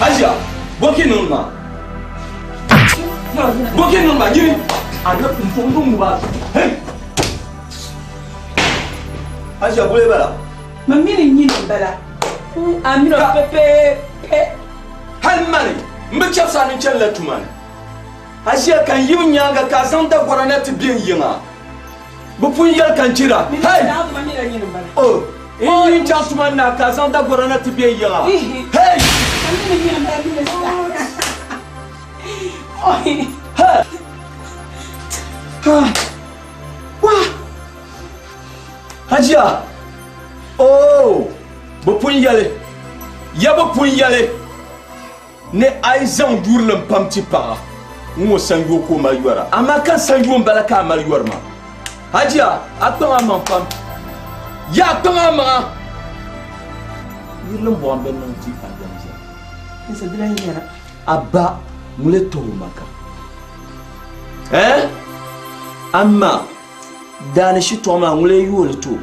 Hajiya, bɔ ka i niŋdi maa? Bɔ ka i niŋdi maa? Nyini! A ni n tuɣi n ŋubi a zuɣu. Hey! Hajiya, boli bala. Ma mini nyini m-bala. A mini o pepepe. Hali mani, m bi chɛbisi a ni n chanila tuma ni. Hajiya, ka n yi n nyaaŋa ka a zaŋ dagɔra na ti be n yiŋa. Bɛ pun yɛli ka n chira. Hey! Oh! N yi n-chaŋ tuma ni na ka a zaŋ dagɔra na ti be n yiŋa. Hey! Hey! Hajiya! Oh! Bɛ pun yɛli, ya bɛ pun yɛli ni a yi zaŋ yurilim pam ti paɣa ŋ-ŋɔ sanyoo ka o mali yɔra. Amaa ka n sanyoo m-bala ka a mali yɔri ma. Hajiya, a kpaŋ a maŋ pam. Ya a kpaŋ a maŋa. Yurilim bɔɣa m-bɛ niŋ ti a dam zaa. A ba ŋun lee tɔri o ma ka? Eh? Amaa daani shitɔɣu maa ŋun lee yooli ti o?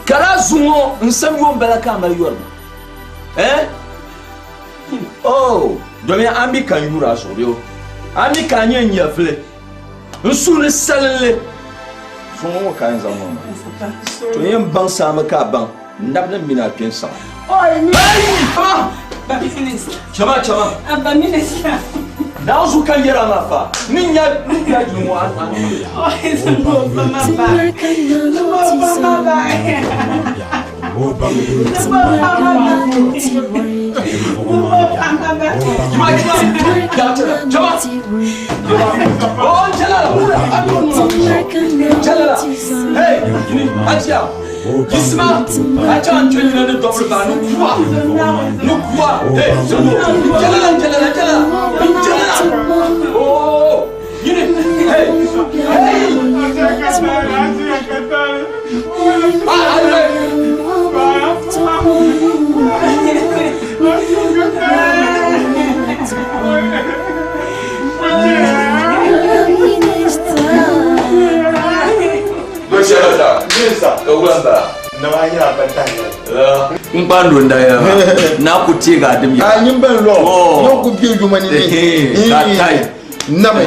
Ka laa zuŋɔ n sam yo m-bala ka a mali yɔri ma? Eh? Oh, domi a mi ka n yuri a zuɣu bee o? A mi ka a nyɛ n nyɛvili, n suhu ni salinli. Zuŋɔ ŋɔ ka a yɛn zaŋ niŋ ma. To n yɛn baŋ saami ka a baŋ n nabi ni mini a kpe n saɣim. Chama chama. Naawuni zuɣu ka n yɛri a maa fa. N ni nya n ni nya yuli ŋɔ a ni. N kpando n daya na ku teegi a dim ya. A nyin ban lɔ yɔn ku bɛ yuma ni ni ka tai nami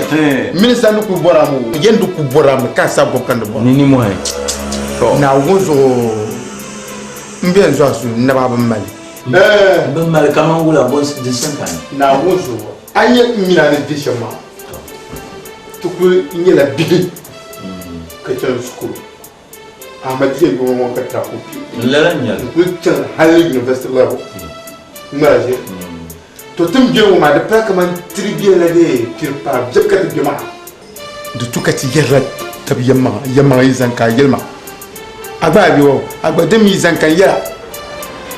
minisa ni ku bɔra mi yɛn di ku bɔra mi ka sa bɔb ka ni bɔra ni ni mɔhi to Naawuni zuɣu n bɛ n zuɣu su naba bi mali bi mali kaman wula bɔ di sin ka ni Naawuni zuɣu a nyɛ n mina ni di shɛm maa ti kuli nyɛla bihi ka chani shikuru Ahmadiyya yuma ŋɔ ka tira ku kpi n lala nyɛli n kuli chaŋ hali university level n ŋmala ʒe to tin bɛ ŋɔ maa di pala kaman tiri biɛla bee piri paa biɛbu ka ti bɛ maa di tu ka ti yɛrila tabi yɛlimaŋa yɛlimaŋa yi zaŋ ka a yɛli ma a gba a bɛ o a gba din mi zaŋ ka n yɛla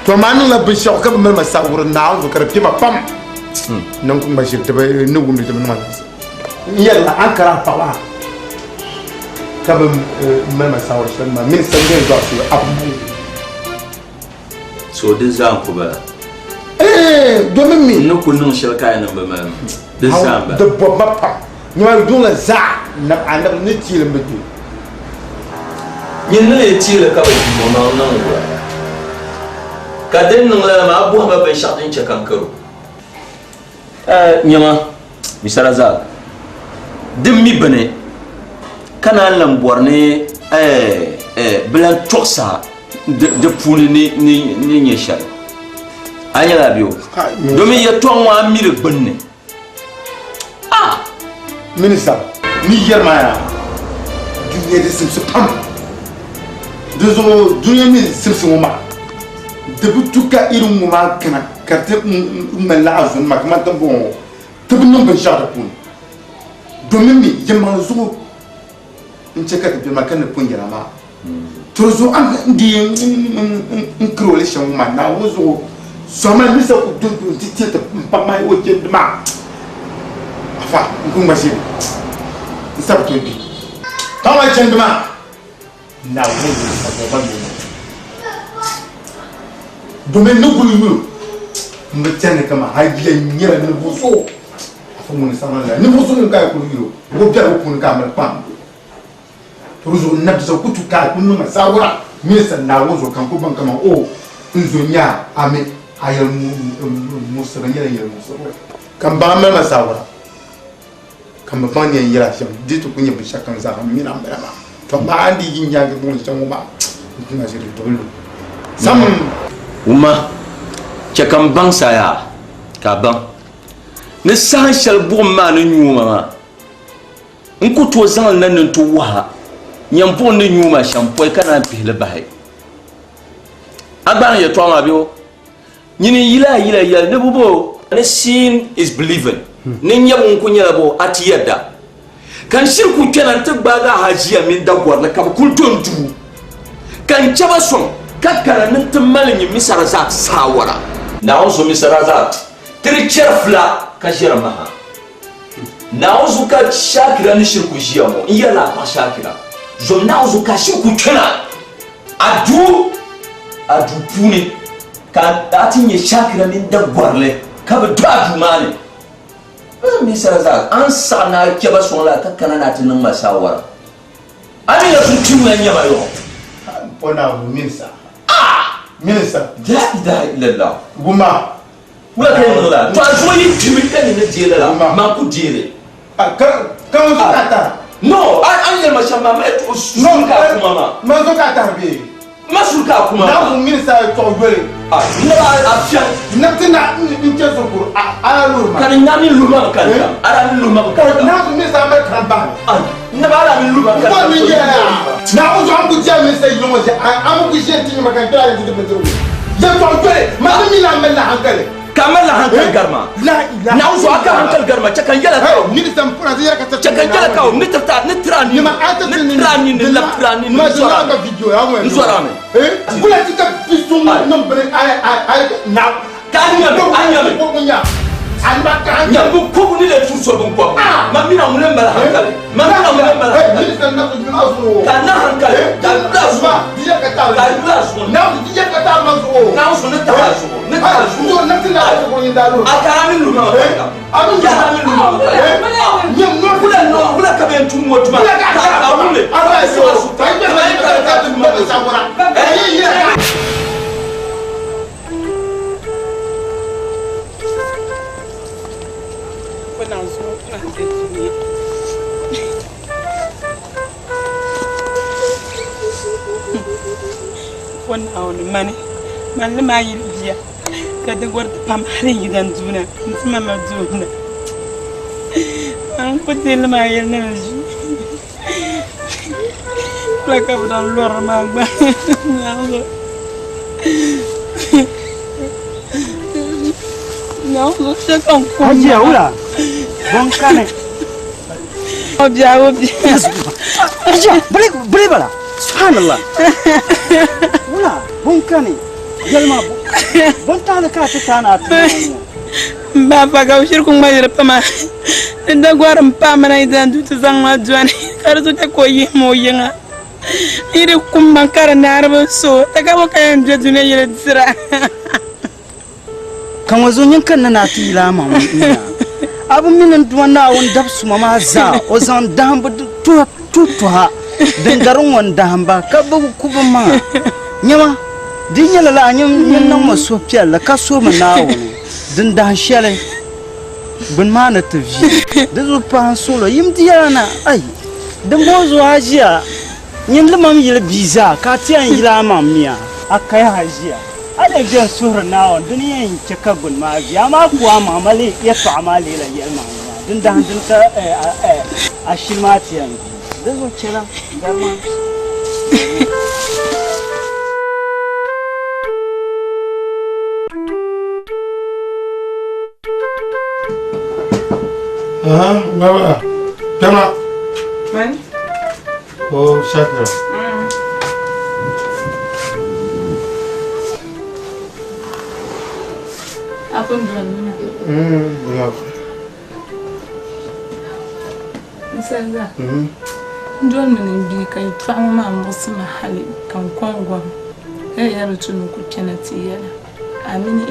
to amaa niŋla binshɛɣu ka bi mali ma saɣawuri Naawuni zuɣu ka di kpɛ ma pam niŋ ku ŋma ʒiri ti bi ni wumdi ti bi niŋ alaafee N yɛrila a ni kari a paɣa maa ka bi mali ma saawari shɛli maa mini sani bɛn dɔɣi so a bi mali li. So di zaa n-ku bala. Ee, domin mi. N ni ku niŋ shɛli ka a yɛn niŋ bi mali ma, di zaa m-bala. Di bɔbi ma pam. Nyama yuŋ la zaa anabi ni teeli m-bi kpe. Nyin ni lee teeli ka bi kpi o maŋ niŋ wula? Ka din niŋ lala maa, a bɔhi ma binshɛɣu din chɛ ka n kar o. Nyama, Mr. Razak, din mi bini ka naan lan bɔri ni bɛ lan tɔɣisa di puuni ni nyɛ shɛli. A nyɛla bɛ o? Domin yɛtɔɣa ŋɔ a mi di gbunni. Ah! Minista, ni yɛri maa yaa, dunia di simsi pam. Dinzuɣu dunia mi simsi ŋɔ maa, di bi tu ka irin ŋɔ maa kana ka ti ŋmanila a zonima kamani ti ni bɔŋɔ ŋɔ, ti bi niŋ binshɛɣu di puuni. Domin mi yimaŋ zuɣu n-chɛ ka ti be maa ka ni pun yɛla maa. To zuɣu a ni di n kiri o li shɛm ŋɔ maa, Naawuni zuɣu sɔhima ni sa ku do nti ti ti m-pa mahi o chɛndi maa. Afa, n ku ŋma ʒiri n sa bi tooi gbi. Paɣ maa chɛndi maa, Naawuni zuɣu sa ka o ba mi o Domin ni kuli yuli m bi chani kaman hajiya nyɛla ninvuɣ so afa ŋuni saŋmarila ninvuɣ so ŋun ka a kuli yuli o, o biɛhigu puuni ka a mali kpaŋ. To di zuɣu n nabi ku tu ka a ku niŋ ma saawara mini sa Naawuni zuɣu ka n ku baŋ kaman o n zo n-nya a, Ami. A yɛli muɣisiri nyɛla yɛli muɣisirili ka n baŋ a mali ma saawara ka m bi baŋ ni yɛn yɛli a shɛm di ti ku nyɛ binshɛɣu kam zaa m mini a m-bala maa to amaa a ni dii yi nyaaŋa niŋ shɛm ŋɔ maa n ti na ʒiri di bi lu sam. Wumma, chɛ ka m baŋs a yaa ka a baŋ ni saha shɛli buɣim maa ni nyu ma maa, n ku tooi zaŋ li na ni n ti wuh a nyam buɣim ni nyu ma shɛm pɔi ka naan pihi li bahi. A gbaai n yɛtɔɣa maa bee o? Nyini n yila a yila yɛli ni bo bo? Ni seeing is believing, ni nyɛbu ŋun ku nyɛla bo a ti yɛda. Ka n shiri ku kpɛna nti gbaagi a haʒiya mini dagɔrili ka bɛ kuli do n duu, ka n chɛ ba sɔŋ ka kana ni n ti mali nyin Misa Razak saawara. Naawuni zo Misa Razak ti di chɛri fila ka ʒiɛri maha. Naawuni zo ka Shakira ni shiri ku ʒiya ŋɔ, n yɛrila a paɣa Shakira, zom Naawuni zo ka a shiri ku kpɛna a duu a duu puuni ka a ti nya Shakira mini dagɔrili ka bɛ do a duu maa ni. N mi sara zaa, a ni saɣi ni a kpe ba sɔŋ la ka kana ni a ti niŋ ma saawara. A mi na pun kpimi la n-nyɛ ma yɔɣɔ. O Naawuni mini sa. Mini sa. La ilaha illallah. Wumma. Wula ka yi niŋ lala? To a zuɣu yi kpimi ka nini deei lala, man ku deei li. Ka ŋun zo ka a tara? No, a ni yɛli ma shɛm maa, mali suuri ka a kuma maa. Man zo ka a tara bee? Ma suuri ka a kuma maa. Naawuni mini sa yɛtɔɣ yoli. A naba a fiɛŋ. N ti na n chɛ zuɣu kuri a a luhi ma. Ka ni nya min luhi ma bi kani kam. A daa min luhi ma bi kani kam. Naawuni mini sa mali karim bahi. N naba a daa min luhi ma bi kani kam. N bɔri ni n yɛli a. Naawuni zuɣu a ni ku diɛm mini sa yino ŋɔ ʒe a mi ku ʒe n-ti nyɛ ma ka n kpɛri a ni ti di bindirigu. Yɛtɔɣ yoli, man ni mi ni a mali la hankali. Ka a mali la hankali gari ma. Naawuni zuɣu a ka hankali gari ma, chɛ ka n yɛl a ka o. Chɛ ka n yɛl a ka o ni tiri a ni tiri a nini, ni tiri a nini, ni labitiri a nini, n zɔr a mi. N zɔr a mi. Ka a nyami, a nyami. Nyami bɛ kɔbu ni lee tuui so biŋkɔbigu. Man mini a ŋuni m-mali hankali? Man mini a ŋuni m-mali hankali? Ka a na hankali, ka a yuli a zuɣu ni, ka a yuli a zuɣu ni. Naawuni zuɣu ni tahi a zuɣu, ni tahi a zuɣu. A ka a ni luhi ma ka ka a ni luhi ma ka wula nɔ wula ka bɛ yɛn tum ŋɔ tuma ka a wum li ka bɛ sɔŋ a zuɣu ka a yi ka ka tum ma O Naawuni mani, mani li maa yili bia ka di gɔriti pam hali n yidan duu na n-ti ma ma duu na. Mani n-ku deei li maa yili ni n ʒi. Wula ka bɛ daa lɔri maa gba Naawuni. Naawuni chɛ ka n kum Hajiya wula bon kane. O bia o bia. Hajiya bere bere bala subhanallah. Wula bon kane yɛlima bon taali ka a ti taana a ti N ba fa ka bɛ shiri ku ŋmaliri pama. Di dagɔri m-paai ma na yi dan du ti zaŋ ma dɔni, ka di zuɣu chɛ ka o yihi ma o yiŋa. Yi di kum ma ka di naari bi so, ti ka bo ka yɛn be dunia yili dira. Ka ŋɔ zuɣu nyin kanna ni a ti yili a maŋ nya a bi mi ni n Duuma Naawuni dab suma maa zaa o zaŋ dahimbu tuhi tuha din gari ŋ-ŋɔ n-dahim ba ka bɛ ku bɛ maŋa. Nyama, di yi nyɛ lala a nyin niŋ ma suhupiɛlli ka suhi mi Naawuni din dahin shɛli gbuni maa ni ti vi. Di zuɣu pahi n suɣilo yim di yɛla na, Ai! Dimbɔŋɔ zuɣu a ʒiya nyin limam yili bia zaa ka a ti yɛn yili a maŋ mia, a kaya ha ʒiya. A lee beni suhiri Naawuni di ni yɛn chɛ ka gbuni maa vi, amaa ku a maŋ ma lee yɛtɔɣa maa leela yɛlimaŋli maa, din dahin dini ka a shili maa ti yɛn vi. Di zuɣu chɛla gari maa. Aha, baba. Kpɛma. Mani? Oh, Shakira. A pun doli mi na. Bula. N sani zaa. N doli mi ni n bia ka yɛtɔɣa ŋɔ maa muɣisi ma hali ka n kɔŋ gom. Ka yɛli di tu ni n ku kpɛna ti yɛla. A mini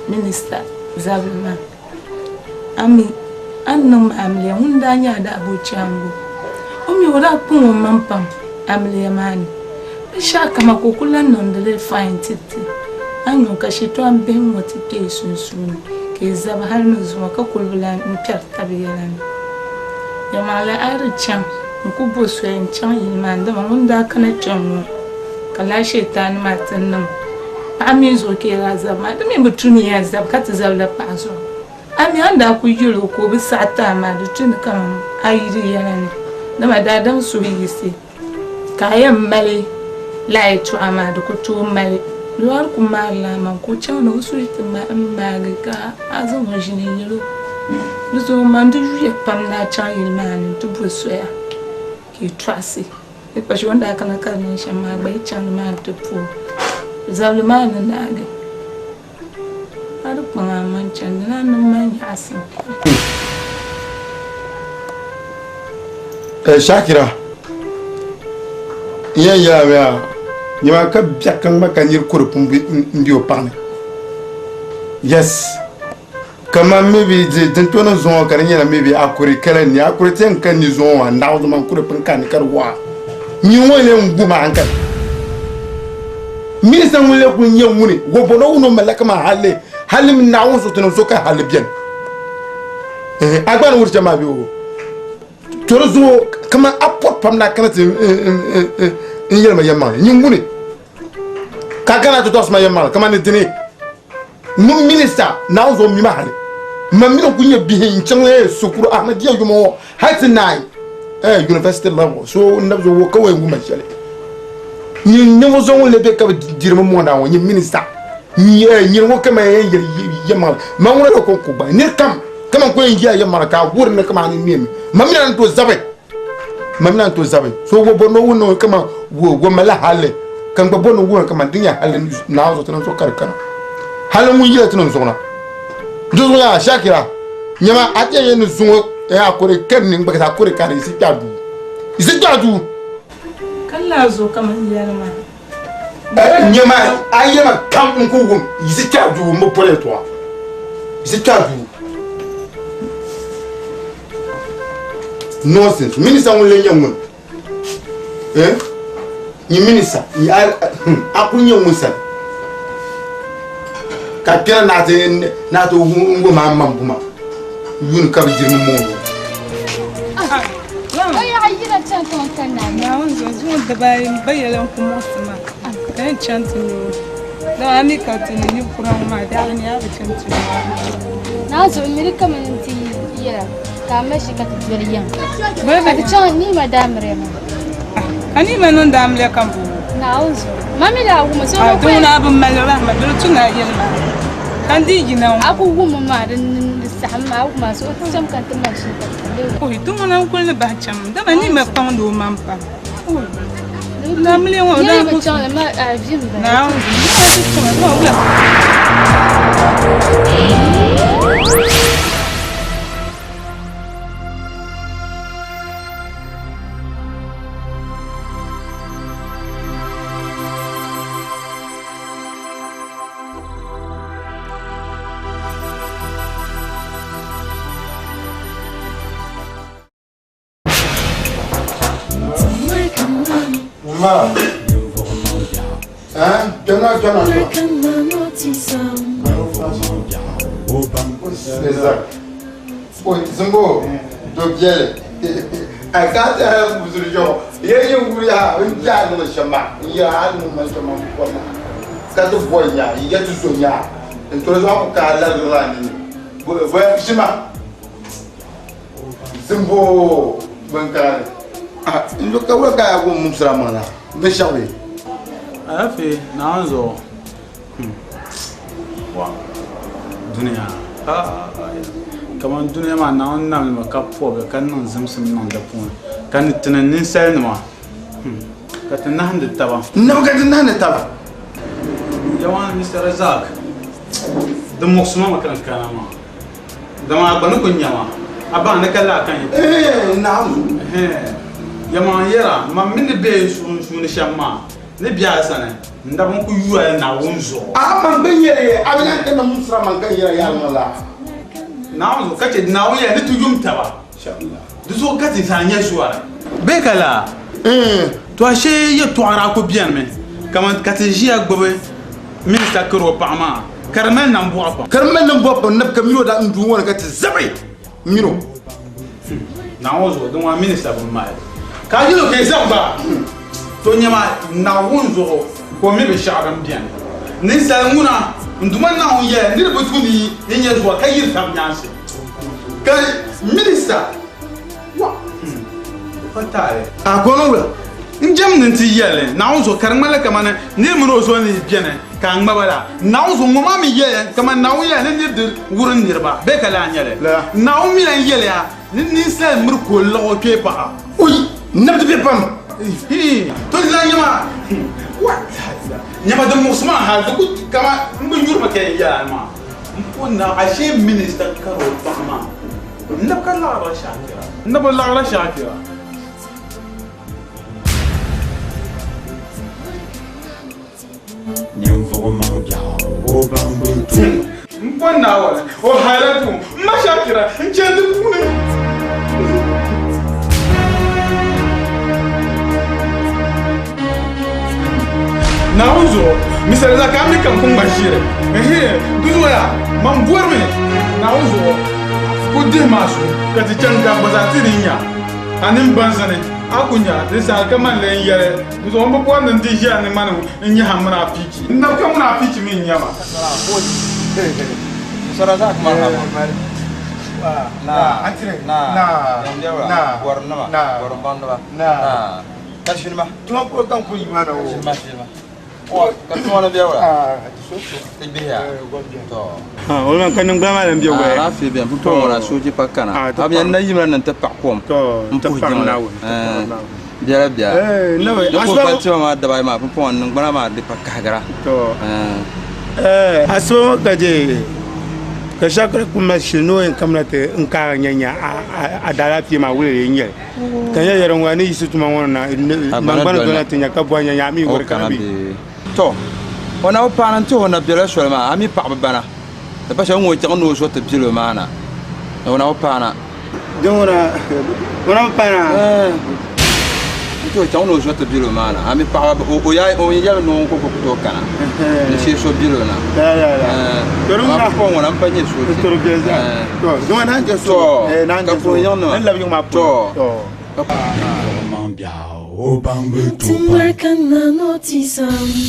minista zabili maa. A mi a ni niŋ ma amiliya ŋun daa nyɛ a daabochiangu. O mi o daa kpaŋ o maŋ pam amiliya maa ni. Binshɛɣu kama ka o kuli lahi niŋdi li fain tiri ti. A ni niŋ ka shitɔɣu bihi ŋ-ŋɔ ti kpe yi sunsuuni, ka yi zabi hal ni zuŋɔ ka kul bi lan kpɛri tab yɛla ni. Yɛlimaŋli a yi di chaŋ, n ku bo soli n-chaŋ yili maa ni, dama ŋun daa kana kpe ŋ-ŋɔ ka lala Shetani maa ti niŋ paɣa mi zuɣu ka yi daa zabi maa, di mi bi tu ni yɛn zabi ka ti zabila paɣa zuɣu. A mi a ni daa kul yɛl o ka o bi saɣi ti a maa, di tu ni kaman a yi di yɛla ni, dama daadam suhu yiɣisi. Ka a yɛn mali lala yɛtɔɣa maa, di ku tooi mali. Lɔri ku maarila a maŋ ka o chaŋ ni o suhu ti maagi ka a zaŋ o ʒini n-yɛl o, Di zuɣu man di yuya pam ni a chaŋ yili maa ni nti bo soya ka yi tɔɣisi. Di kpa shɛli o ni daa kana ka di niŋ shɛm maa gba yi chaŋ nimaani ti puhi o, zabili maa ni naagi. A di kpaŋ a maŋ chani, di naan niŋ ma nyaɣisim. Shakira, n yɛn yɛla mi yaa nyɛma ka biɛɣu kam gba ka niri kuri pun m-be o paɣa ni. Yes, kaman maybe din to ni zuŋɔ ka di nyɛla maybe a kuri kala ni a kuri ti yɛn ka ni zuŋɔ maa naɣ zuŋɔ maa kuri pun ka ni ka di waɣa. Nyini ŋɔ lee n-gu ma hankali. Minista ŋun lee kuli nyɛ ŋuni wɔbɔnɔ ŋun o malila kaman hali hali mini Naawuni zuɣu ti niŋ so ka hali beni. A gba ni wuri shɛm maa bee o to di zuɣu kaman a pɔri pam ni a kana ti n yɛli ma yɛlimaŋli nyin ŋuni ka a kana ti tɔɣisi ma yɛlimaŋli kaman ni dini ŋun minista Naawuni zuɣu mi ma hali ma mini n kuli nyɛ bihi n chaŋ shikuru Ahmadiyya yuma ŋɔ hali ti naai university level so n nabi zuɣu ka o yɛn wum ma shɛli nyin ninvuɣu so ŋun lee be ka bi diri mi mɔŋ ŋɔ nyin minista nyini ŋɔ kama yɛn yɛli yɛlimaŋli ma ŋuna la kɔŋko gba niri kam kaman ku yɛn yɛla yɛlimaŋli ka a wuhiri ni kaman a ni neemi ma mi na ni tooi zabi ma mi na ni tooi zabi so wo bɔri ni o wuhi ni kaman wo malila hali ka n gba bɔri ni wuhiri kaman din nyɛ hali Naawuni zuɣu ti niŋ zuɣu ka di kana hali ŋun yila ti niŋ zuɣu na di zuɣu yaa Shakira nyama a ti yɛn yɛli ni zuŋɔ a kuri kani ni n gba ka a kuri kani yi kpɛ duu yi kpɛ duu Ka laa zuɣu kaman yɛli maa. Nyama a yɛma kam n ku wum yi kpɛ duu n bi pɔri yɛltɔɣa yi kpɛ duu nonsense minista ŋun lee nyɛ ŋun eh nyɛ minista a kuli nyɛ ŋun sani ka kpɛna naa ti n wum a maŋ buma yuuni ka bi jiri mi mɔŋ Naawuni zuɣu zuŋɔ dibaayi m ba yɛla n ku muɣisi ma ka yɛn chaŋ ti nya o dama a mi ka ti ni yi kura ŋɔ maa daɣu ni a bi chaŋ ti nya o. Naa zuɣu miri ka mini ti yɛla ka a mali shee ka ti doli yiŋ ka ti chaŋ niima daamiliya maa. Ka niima niŋ daamiliya ka m boŋɔ. Naawuni zuɣu ma mi daa wummi so A di ŋuna a bi mali rahima di tu ni a yɛli ma ka n dii yina ŋɔ. A ku wummi maa di saɣim maa a wummi maa so ti chaŋ ka ti mali shee ka ti leei. Oi di ŋuna n kuli ni bahi chaŋ dama niima kpaŋdi o maŋ pam. Oi daamiliya ŋɔ daa ku chaŋ li ma a vi m bala. Naawuni zuɣu niima ti chaŋ dama wula. Ma. Eh, kpɛna kpɛna kpɛna. Oi, zimbo, do biɛli. A ka ta buzuri yo. Ye ye wuri ha, n ja ni shama. N ya hali ni ma shama ko na. Ka ti bo nya, ye ti zo nya. N to zo ko ka la la ni. Bo bo shima. Zimbo, ban ka. Ah, n do ka wura ka ya go mumsira ma la. Be shawi. Alaafee, Naawuni zuɣu. Wa dunia kamani dunia maa Naawuni nam li mi ka pɔbi ka niŋ zimsim niŋ di puuni ka ni ti ni ninsalinima ka ti nahindi taba. Nabi ka ti nahindi taba. Yawa Mr. Razak di muɣisi ma mi ka n kana maa dama a gba ni ku nya ma a baŋ ni ka laa ka n yɛn Naawuni. Yɛma n yɛra man mi ni be n suuni shɛm maa Ni be a sani, n daba n ku yuya Naawuni zuɣu. A man bɛ yɛli ya, a bi lahi kana Musra man ka yɛra ya ŋɔ la. Naawuni zuɣu, ka chɛ Naawuni yɛli ni ti yum taba. Di zuɣu ka ti zaa nyɛ zuwari. Bee ka laa? To ashee yɛtɔɣa daa ku benimi kaman ka ti ʒiya gbubi. minista kari o paɣa maa ka di mali nambɔɣu pam. Ka di mali nambɔɣu pam nabi ka mini o daa n duu ŋɔ ni ka ti zabi mini o. Naawuni zuɣu din ŋɔ minista bi mali ka a yɛl o ka yi zabi gba. To nyama Naawuni zuɣu ka o mi binshɛɣu din beni. Ninsal ŋuna n Duuma Naawuni yɛli ni di bi tu ni yi nya zuɣu ka yiri tab nyaansi. Ka minista wa pa taali. A ka o niŋ wula? N jɛm ni nti yɛli Naawuni zuɣu ka di ŋmanila kamani nir mini o zo ni beni ka a ŋma ba la. Naawuni zuɣu ŋɔ maa mi yɛliya kamani Naawuni yɛliya ni nir di wurim niriba bee ka lahi nyɛ li. Naawuni mi lan yɛliya ni ninsal miri ka o liɣi o kpee paɣa. Ui! N nabi ti be pam. Hii! To di lahi nyɛ maa, wa! Nyama din muɣisi maa hal di ku kaman m bi yuri mi ka yɛn yɛli a maa. M po na ashee minista kari o paɣa maa. N nabi ka laɣirila Shakira. N nabi laɣirila Shakira. Ninvuɣu maŋ biɛɣu o baŋ bi tum. M po Naawuni o haila tum. M ma Shakira n chani di puuni. Naawuni zuɣu misali la ka a mi ka n ku ŋma ʒiri. Ɛhɛ, di zuɣuya man bɔrimi Naawuni zuɣu ku dihi ma a suhu ka ti chaŋ ka gba zaa ti ni nya a nini banzini. A ku nya di saha ka man lee yɛli, Di zuɣu m bi bɔri ni n di ʒiya ni mani n-nyɛ ha munaafichi. N nabi ka munaafichi mi n-nyɛ ma. Ka ningbuna maa lan be waya. Alaafee beni pumpɔŋɔ ŋɔ na sooje pa kana. A bi yɛn na yimina ni n-ti paɣi kom m-puhi jiŋli. Biɛla biɛla. Di ku pali tima maa dabaayi maa pumpɔŋɔ ningbuna maa di pa kahigira. Asiba ŋɔ ka je ka shakira ku mali shili ni o yɛn kamina ti n kaagi nya nya a daalaafee maa wula lee nyɛli. Ka nya yɛri ŋɔ ni yiɣisi tuma ŋɔ ni na maŋgbana doli ti nya ka bɔhi nya nya a mi wari kana bee. Tɔ! O na bi paani n-ti o na bela soli maa, a mi paɣiba bana. Di pa shɛli ŋun o chaŋ ni o zo ti bili o maa na, o na bi paana. Din ŋuna, o na bi paana? N-ti o chaŋ ni o zo ti bili o maa na, a mi paɣiba, o ya, o yɛli ni o ko ku tooi kana, ni shee so bili o na. Amaa pumpɔŋɔ ŋuna m-pa nyɛ sooje. Tɔ! Ka puhi yiŋnima. Tɔ! Ninvuɣu maŋ biɛɣu o baŋ bi to pam.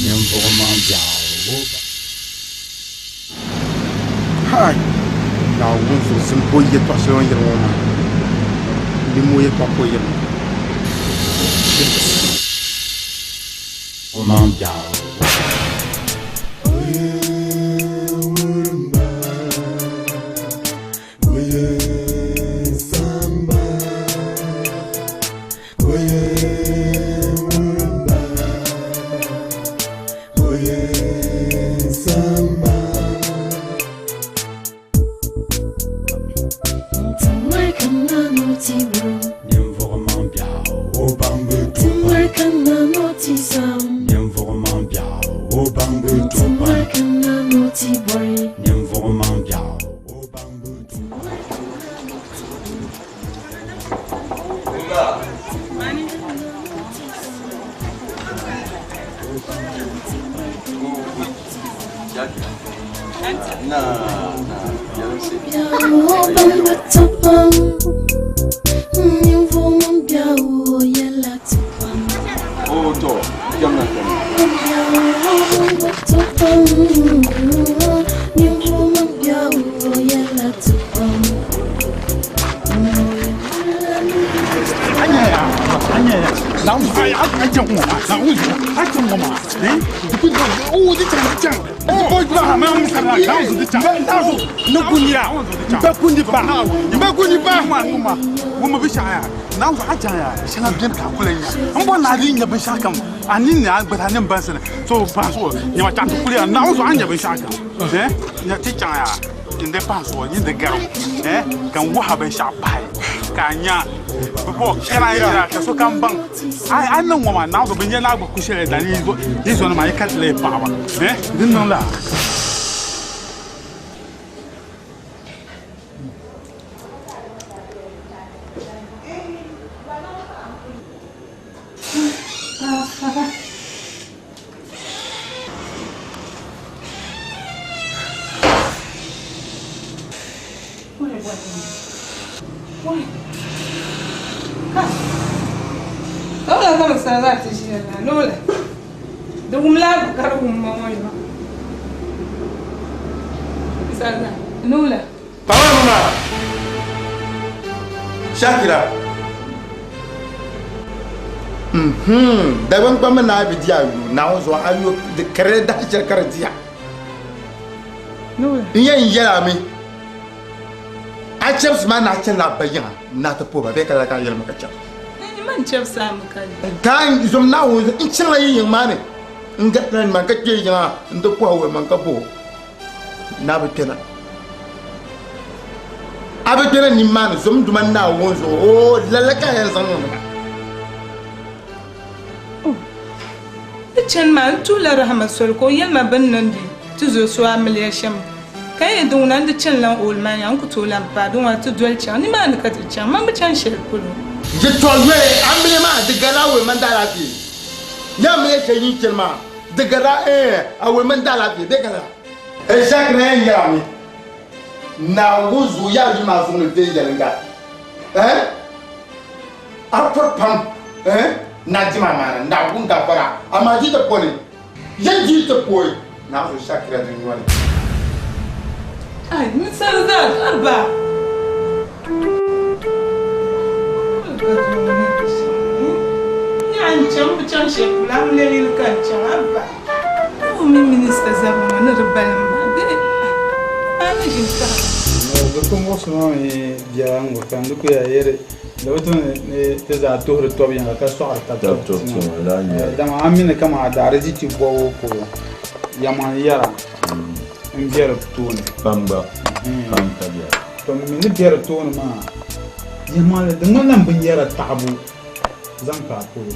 Ninvuɣu maŋ biɛɣu o baŋ. Hai! Naawuni zuɣusim ka o yɛtɔɣ shɛli o ni yɛri ŋɔ maa, lim o yɛtɔɣa ka o yɛri ŋɔ. O maŋ biɛɣu. Ninvuɣu maŋ biɛɣu o baŋ bi to pam. Ninvuɣu maŋ biɛɣu o baŋ bi to pam. Ninvuɣu maŋ biɛɣu o baŋ bi to gɔhi Wai! Ka! Ka wula ka bɛ sani zaa ti ʒiya la ni wula? Di wumla a ka di wum ma ŋɔ yɔ. N sani zaa ni wula? Paɣa ŋɔ maa, Shakira. Mhm, Dagbaŋ kpamba naa bi di a yo, Naawuni zuɣu a yo di karili dahi shɛli ka di diya. N yɛn yɛl a mi, a chɛbisi maa ni a chanila a ba yiŋa ni a ti puhi ba bee ka lala ka a yɛli ma ka chɛbisi? Man chɛbisi a mi ka di. Ka n zom Naawuni zuɣu, n chaŋla yi yiŋ maa ni n-garitila nimaani ka kpe yi yiŋa nti puhi a wuli man ka bɔh o. Ni a bi kpɛna. A bi kpɛna nimaani zom Duuma Naawuni zuɣu, oo, lala ka a yɛn zaŋ niŋdi ba. Di chani maa, n tuhila Rahama soli ka o yɛli ma bɛ ni niŋdi ti zo so amiliya shɛm. Ka n yɛn di ŋuna n-di chani lan ooli maa nya, n ku tooi lan paai di ŋuna ti doli chaŋ. Nimaani ka ti chaŋ, man bi chaŋ shɛli polo. Di tɔri yoli, amiliya maa di garila awɔi mini daalaafee. Nyɛ amiliya shɛli yin chani maa, di garila awɔi mini daalaafee bee ka lala? Ishaq na yɛn yɛla mi, Naawuni zuɣu yaa yuli maa zuɣu ni viɛnyɛliŋga. A pɔri pam na dima maana Naawuni gaafara, amaa di ti pɔli, yɛn di ti pɔi Naawuni zuɣu shakira din nyɔli. Ai, n sani zaa ka ba. Nya n chaŋ bi chaŋ shɛli polo, a mi lee yuli ka n chaŋ a ba. O mini minista zabiri ŋɔ ni di balim maa bee a ni ʒini taɣi. Di ku muɣisi ma mi biɛla n-ŋɔ ka n di ku ya yɛri di bi tu ni ti zaa tuhiri tɔbu yiŋga ka sɔɣiri tab tɔbu tiŋa. Dama a mi ni kaman a daarizichi bɔbu polo yɛlimaŋli yɛra m-be di tooni. Pam gba, pam ka biɛla. To m mi ni be di tooni maa, yɛlimaŋli di ŋmanila m binyɛra taɣibu zaŋ kpa a polo.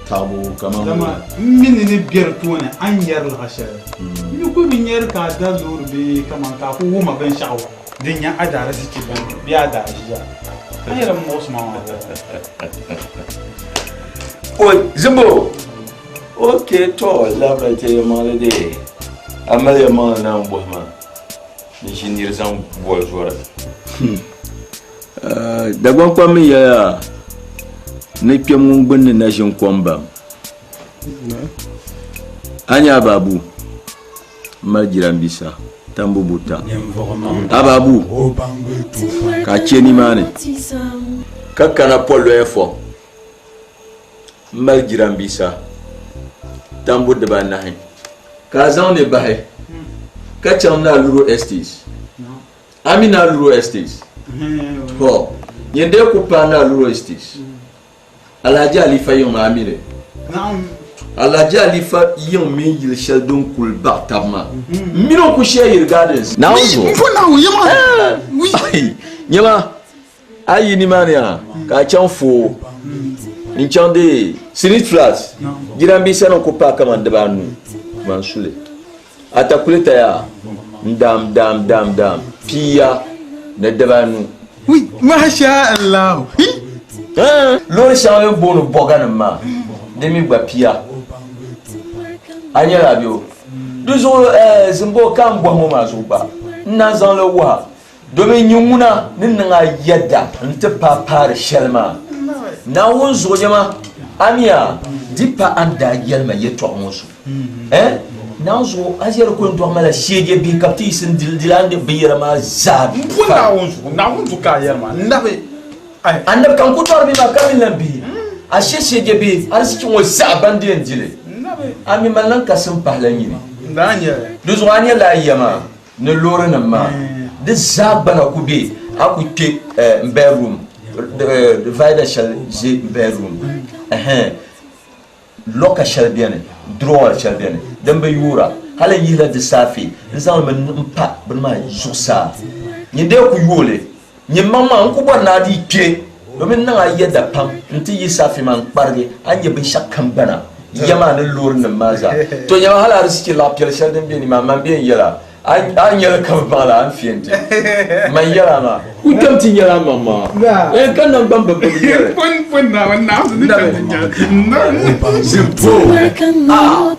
Taɣibu kaman Dama m mi ni ni be di tooni a ni nyari liɣa shɛli. M mi kul bi nyari ka a da loori bee kaman ka a ku wuhi ma binshɛɣu din nyɛ a daarizichi bini bee a daaʒia. A nyɛla m muɣisi ma maa bɔŋɔ. Oi, Zimbo! Ok, to labira ti yɛlimaŋli dee, a mali yɛlimaŋli naan bɔhi ma n ʒi niri zaŋ boli zɔri. Dagbaŋ kpam mi yɛliya ni kpɛm ŋun gbunni na ʒini kom bam. A nya Ababu m-mali jirambisa tambu buta. Ababu ka a che nimaani ka kana pɔlɔya fɔ m-mali jirambisa tambu dibanahi ka a zaŋ li bahi ka chaŋ Naluro Estates. A mi Naluro Estates? To, nyin dee ku paai Naluro Estates. Alhaji Alifa yiŋ maa a mi li? Alhaji Alifa yiŋ mini yili shɛli din kuli baɣi taba maa, m mini o ku share yili gardens. Naawuni zuɣu. Nyama, a yi nimaani yaa ka a chaŋ Foo n-chaŋ di Senate Flats, jiranbiisa nim ku paai kaman dibaanu man suli. Atakulita yaa n daam daam daam daam piya ni dibaanu. Ui, masha Allah. Hi. Loori shɛŋa bɛ ni booni bɔganim maa, di mi gba piya. A nyɛla a bɛ Di zuɣu Zimbo ka n bɔhi ŋɔ maa zuɣu gba n na zaŋ li wuhi a. Domin nyin ŋuna ni niŋ a yɛda nti paai paari shɛli maa, Naawuni zuɣu nyama, amiya, di pa a ni daa yɛli ma yɛtɔɣa ŋɔ zuɣu. Eh? Naawuni zuɣu, a ʒiɛri kuli n-dɔɣi ma la sheeje bihi ka bɛ ti yiɣisi n-dili a ni binyɛra maa zaa. M bo Naawuni zuɣu, Naawuni zuɣu ka a yɛri ma, n nabi, ai. Annabi ka n ku dɔɣiri bɛ maa ka mi lan bihi, a she sheeje bihi ariziki ŋɔ zaa ban di yɛn di li. A mi mali lan kasi m-pahila nyini. Di zuɣu a nyɛla a ya maa. Ni loorinima maa di zaa gbana ku be a ku kpe n bedroom divider shɛli ʒe n bedroom ɛhɛn locker shɛli beni drawer shɛli beni din bi yoora hali n yihila di saafe n zaŋ li mi n pa bini maa zuɣusaa nyin dee ku yooli nyin maŋ maa n ku bɔri ni a dii kpe domin n niŋ a yɛda pam n ti yihi saafe maa n kparigi a ni nyɛ binshɛɣu kam gbana ya maa ni loorinima maa zaa. To nyama hali ariziki laɣ piɛli shɛli din be ni maa, man bɛ n yɛla a a nyɛli ka bi baŋ la a ni fiɛ nti man yɛla maa. Ku kpɛm ti nyɛla a maŋmaŋa eh ka naŋgban bi bibi nyɛli. Zimpo ah.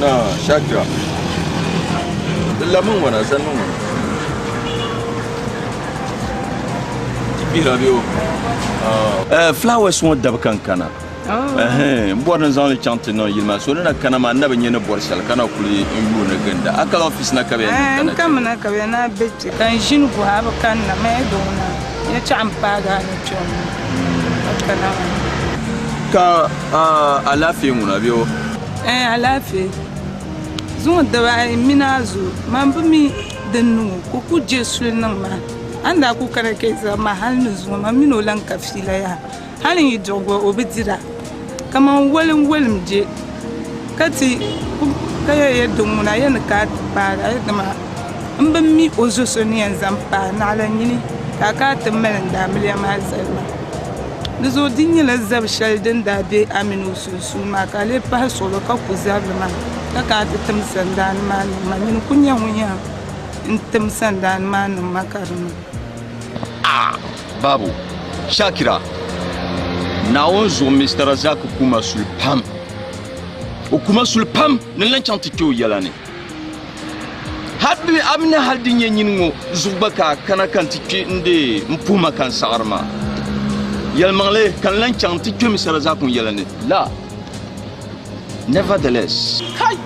Na, Shakira. Di labimi ŋɔna, zanimi ŋɔna. Ti kpihira bɛ o. Eh, flowers ŋɔ dabi ka n kana. Oh. N bɔri ni zaŋ li chaŋ ti niŋ yili maa. So ni na kana maa, n na bi nya ni bɔri shɛli ka na kuli n yuuni ginda. A kala office na ka bɛ yɛn niŋ kana N kamina ka bɛ yɛn na be kpe ka n ʒini guhi a bi kanna ma ya doo na yɛltɔɣa m-paagi a ni kpe ŋɔ ka kana maa. Ka alaafee ŋuna bɛ o? Ɛɛn alaafee. Zuŋɔ dibaayi m mini a zo man bi mi din niŋ o ka o kuli je suli niŋ ma. A ni daa kuli kana kpe zaa maa hali ni zuŋɔ man mini o lan ka fiila yaha. Hali n yi duɣi gba o bi dira. Kaman wolim wolim je ka ti ka ya ya din ŋuna ya ni ka a ti paagi a dama m bi mi o zo so ni yɛn zaŋ paai naɣila nyini ka a ka a ti mali n daamiliya maa zali ma. Di zuɣu di nyɛla zab shɛli din daa be a mini o sunsuuni maa ka a lee pahi suɣulo ka ku zabili maa ka ka a ti tim sandaani maa niŋ ma. Nyini ku nyɛ ŋun yɛn n tim sandaani maa niŋ ma ka di niŋ. Ah! Babu, Shakira, Naawuni zuɣu Mister Razak kuma suli pam. O kuma suli pam ni n lan chaŋ ti kpe o yɛla ni. A mi ni hal di nyɛ nyini ŋɔ zuɣu gba ka a kana ka n ti kpe n-deei m puhi ma ka n saɣiri ma. Yɛlimaŋli, ka n lan chaŋ nti kpe Mister Razak ŋɔ yɛla ni. La. Nevertheless. Kai!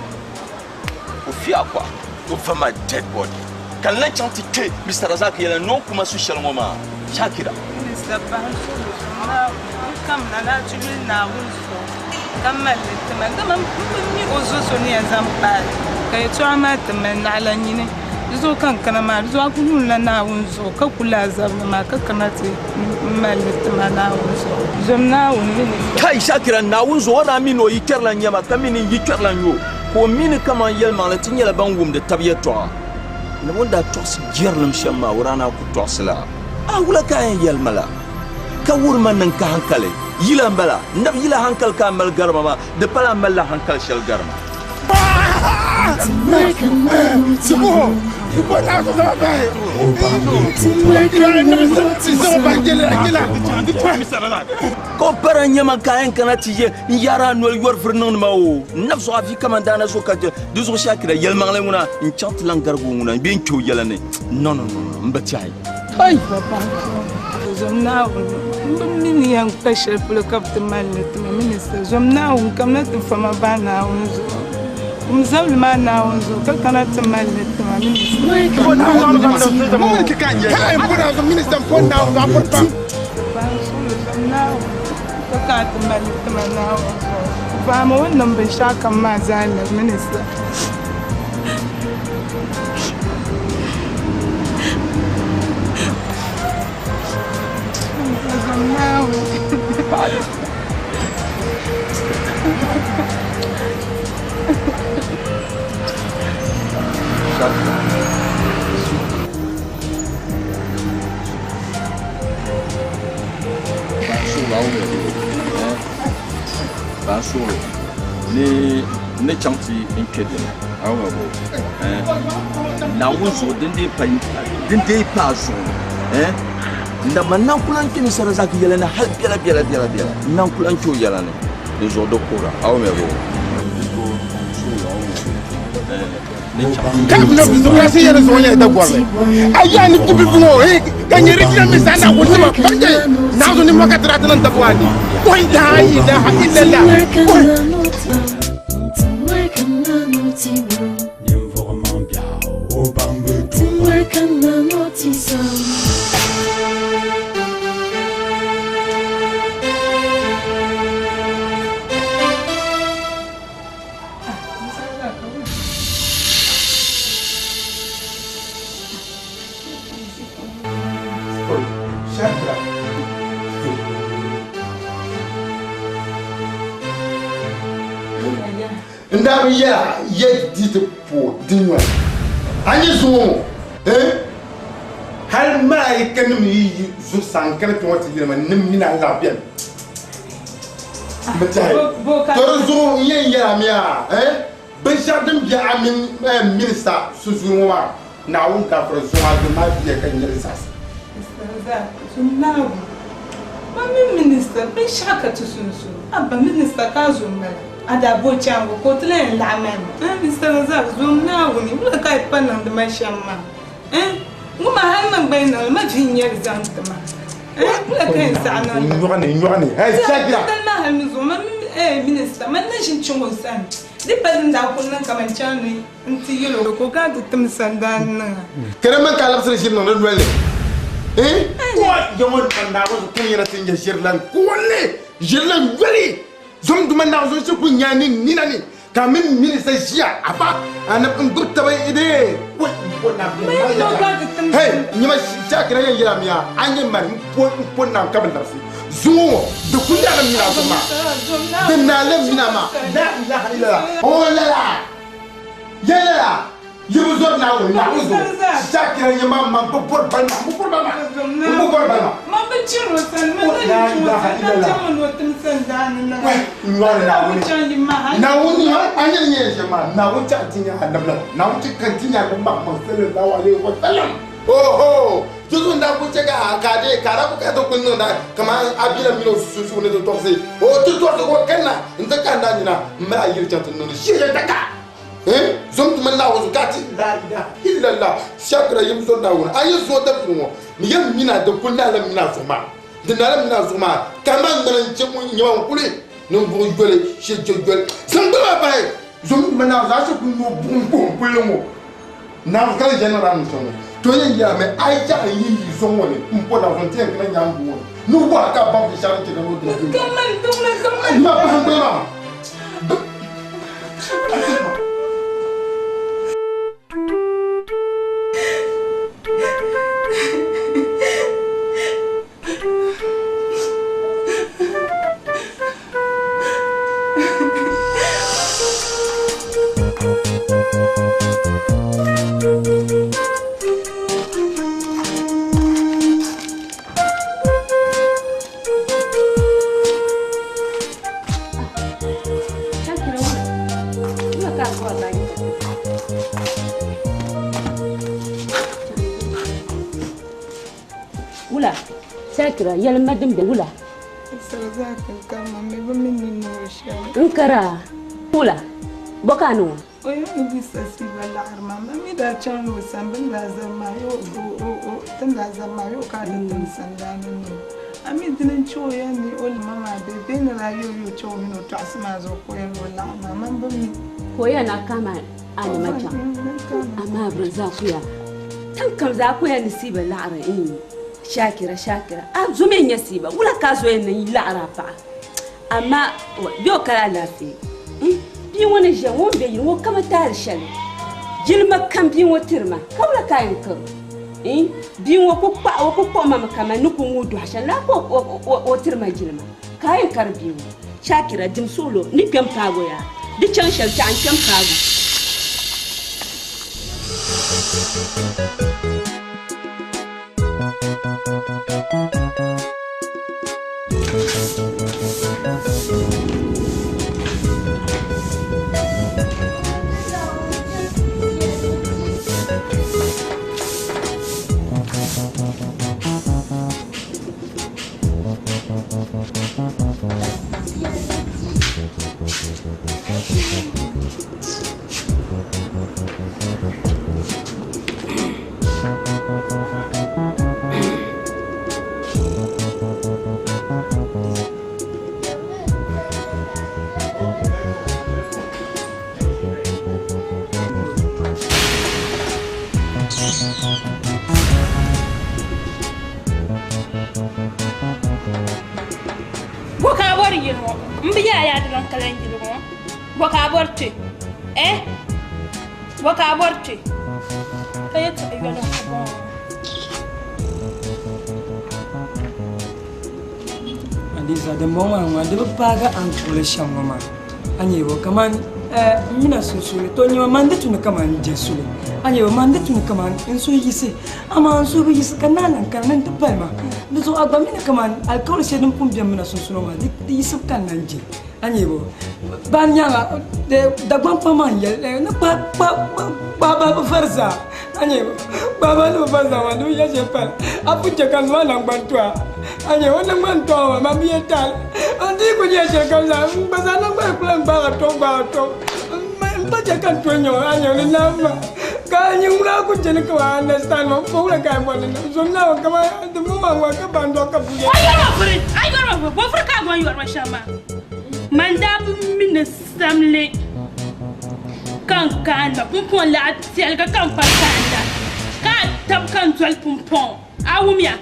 O fi akwa over my dead body ka n lan chaŋ ti kpe Mister Razak yɛla ni o kuma su shɛli ŋɔ maa. Shakira. Mister Bahi suhu zuɣu maa n kamina ni a ti yuli Naawuni zuɣu ka mali li ti ma dama m bi mi o zo so ni yɛn zaŋ paai ka yɛtɔɣa maa ti mali naɣila nyini di zuɣu ka n kana maa di zuɣu a kuli yuunila Naawuni zuɣu ka kuli a zabili maa ka kana ti mali li ti ma Naawuni zuɣu zom Naawuni ni ni Kai Shakira Naawuni zuɣu o daa mi ni o yi kpɛrila n-nyɛ ma ka mi ni n yi kpɛrila n-nyɛ o. Ka o mi ni kaman yɛlimaŋli ti nyɛla ban wumdi tab yɛtɔɣa ni o ni daa tɔɣisi jɛrilim shɛm maa, o daa naan ku tɔɣisi la. A wula ka a yɛn yɛli ma la? Ka wuhi ma ni n ka hankali. Yila m-bala. N dab yila hankali ka a mali gari ma maa, di pala a malila hankali shɛli gari ma. Ka o bara n-nyɛ ma ka a yɛn kana ti ye n yaari a noli yɔri vuri niŋdi ma o n nab zuɣu a vi kaman daana zuɣu ka di zuɣu Shakira yɛlimaŋli ŋuna n chaŋ ti lan garigi o ŋuna bee n kpe o yɛla ni no no no no m bi tiɛhi kai. Zom Naawuni m bi mi ni yɛn kpa shɛli polo ka bɛ ti mali li ti ma minista zom Naawuni kamina ti fa ma bahi Naawuni zuɣu kum zabili maa Naawuni zuɣu ka kana ti mali li ti ma minista. Bahi suɣulo zom Naawuni. Ka ka ti mali ti ma Naawuni zuɣu. Vaama o ni niŋ binshɛɣu kam maa zaa labi minista. Ban suɣulo ni ni chaŋ ti n kpɛ dini Naawuni zuɣu din dii pa din dii pa a zuɣu ni na man nan ku lan kpɛ ni Sarazaki yɛla ni hali biɛla biɛla biɛla biɛla n nan ku lan kpɛ o yɛla ni di zuɣu di kuhira a wumya bɔ Ninvuɣu maŋ biɛɣu o baŋ bi tuba. N daa bi yɛla yɛ di ti pooi di noli. A nya zuŋɔ ŋɔ, eh? Hal malaikanim yi yi zuɣusaa n-kana kpe ŋɔ ti yɛli ma ni m mini a laɣ beni. M bi tɛhi. To di zuɣu n yɛn yɛl a mi a, eh? Binshɛɣu din be a mini minista sunsuuni ŋɔ maa, Naawuni gaafara zuŋɔ a dini maa biya ka n yɛli zaɣisi. Naawuni, ma mini minista binshɛɣu ka ti sunsuuni. Abba, minista ka a zo m-bala. A daa bo chaŋ ka o ti lahi laɣim ma ni. Eh, Mister Razak, zom Naawuni, wula ka a yi pa niŋdi ma shɛm maa? Eh, ŋɔ maa hali man gba yi niŋ li, ma vi n-nyɛ li zaŋ ti ma. Eh, wula ka yɛn saɣi niŋ li? Nyɔɣu ni, nyɔɣu ni. Hey, Shakira! Tali maa hali mi zuɣu, man mi, eh, Minister, man na ʒini chaŋ o sani. Di pa din daa kuli niŋ ka man chaŋ ni n ti yɛl o ka o kana ti tim sandaani niŋ a. Ka di mani ka a labisiri ʒiri niŋdi noli ni. Eh? Ya ŋɔ man Naawuni zuɣu ka n yɛra ti n-nyɛ ʒirilan kuɣili, ʒirilan yoli. Zom duma Naawuni zuɣu shiri ku nya ni nina ni ka a mini minista ʒiya afa a ni n gbubi taba dee wai n po na hey nyɛma shakira yɛn yɛla miya a nyɛ mani n po n po na ka bi labisi zuŋɔ ŋɔ di ku naala mina zuɣu maa di naala mina maa la ilaha illallah o lala ya lala Yi bi zɔri Naawuni, Naawuni zuɣu. Shakira nyɛ ma man bi bɔri balima, m bi bɔri balima, m bi bɔri balima. Man bi chɛri o sani, man na yi chaŋ o sani, ka chaŋ mi ni o tim sandaani niŋ a. Nyɔri Naawuni. Naawuni, a nyɛ ni nyɛ shɛm maa, Naawuni chaŋ ti nya anabi la, Naawuni ti kan ti nya anabi Muhammad sallallahu alaihi wa sallam. Oho! Di zuɣu n-daa kuli chɛ ka a ka a dee ka a daa kuli kana ti kuli niŋda kaman a bia la mini o sunsuuni ti tɔɣisi o ti tɔɣisi ka o kanna nti kandi a nina m-mali a yili chaŋ ti niŋdi shihi taka. Eh, zom tuma Naawuni zuɣu ka ti la ilaha illallah shakira yim zɔri Naawuni a yi zuɣu dabisili ŋɔ ni yɛn mina di kuli naala mina zuɣu maa di naala mina zuɣu maa ka man ŋmani n chɛ ŋun nyɛma n kuli ninvuɣu yoli shɛ chɛ yoli zaŋ gbali maa bahi zom tuma Naawuni zuɣu a shɛ kuli noo buɣum buɣum puli ŋɔ Naawuni ka di yɛn niŋla ni shɛm ŋɔ to yɛn yɛla mi a yi chɛ n yi yi zom ŋɔ ni n po Naawuni zuɣu n ti yɛn kana nyaŋ bua ŋɔ ni ni wahi ka a baŋ binshɛɣu din chɛ ka noo dina bɛ ŋɔ ma bahi n gbali maa. Wula, Shakira, yɛlima din be wula. N kara wula, bɔ ka a niŋ o? O yɛn ni bi sa siiba laɣiri maa, man mi daa chaŋ ni o sani bɛ ni daa zabi maa yo o o ti ni daa zabi maa yo ka a ti tim sandaani ni o. A mi dini n-chɛ o yɛn ni o lima maa bee bɛ ni daa yo yo chɛ o mini o tɔɣisi maa zuɣu ka o yɛn ni o laɣim maa, man bi mi. Ka o yɛn a kaama a nima chaŋ, amaa bɛ zaa kuya tiŋ kam zaa kuya ni siiba laɣiri n Shakira Shakira a zomi n-nyɛ siiba wula ka a zo yɛn ni laɣiri a paɣa? Amaa bɛ o kali alaafee. Bia ŋɔ ni ʒiya ŋɔ o ni be yili ŋɔ kama taali shɛli. Jilima kam bia ŋɔ tiri ma, ka wula ka a yɛn kari o? Bia ŋɔ ku kpaɣi o ku kpuɣi ma mi kaman ni ku ŋuui dɔɣi shɛli la ka o tiri ma jilima, ka a yɛn kari bia ŋɔ? Shakira, dim suɣilo ni kpɛm paagi o yaa. Di chaŋ shɛli chaɣ n-kpɛm paagi o. Bo ka a bɔri yili ŋɔ? M bi yɛla yaa di niŋ ka lan yili ŋɔ. Bo ka a bɔri kpe? Eh? Bo ka a bɔri kpe? Ka yɛtɔɣ yoli n-ku bɔŋɔ. Adiza, dimbɔŋɔ maa ŋɔ, di bi paagi a ni tuɣili shɛm ŋɔ maa. A nyɛ bɔ kaman n mina sunsuuni, to nyɛma man di tu ni kaman n je suli. A nyɛ bɔ man di tu ni kaman n suhu yiɣisi, amaa n suhu bi yiɣisi ka naa lan kana ni n ti pali ma. Di zuɣu a gba mi ni kaman alikauli shɛli din pun be m mina sunsuuni ŋɔ maa, di yiɣisibu ka n lan je. A nyɛ bɔ ban nyaaŋa Dagbaŋ kpaŋ maa n-yɛli ni kpahi bɛ vari zaa. A nyɛ bɔ kpahi bɛ vari zaa maa di bi yɛli shɛli pali. A pun che ka n zo a naŋgbani to a. A nyɛ o naŋgbani tɔŋ ma, man bi yɛn taali. N di ku nyɛ shɛli kam zaa, n gba zaa naŋgbani ku lan gbaagi tɔŋ gbaagi tɔŋ. M pa chɛ ka n tooi nya o, a nyɛ o ni naai ma. Ka a nyɛ ŋuna ku chani ka a understand ma, m pa wula ka a bɔri ni n niŋ. Zom Naawuni kaman dimbɔŋɔ maa ŋɔ ka ba n-dɔɣi ka buya. A yɔri ma vuri, a yɔri ma vuri, bɔ vuri ka a gɔn yɔri ma shɛm maa? Man daa bi mi ni samli ka n kaanda pumpɔŋ laɣ piɛliga ka n pa kaanda, ka a tab ka n doli pumpɔŋ. A wumya?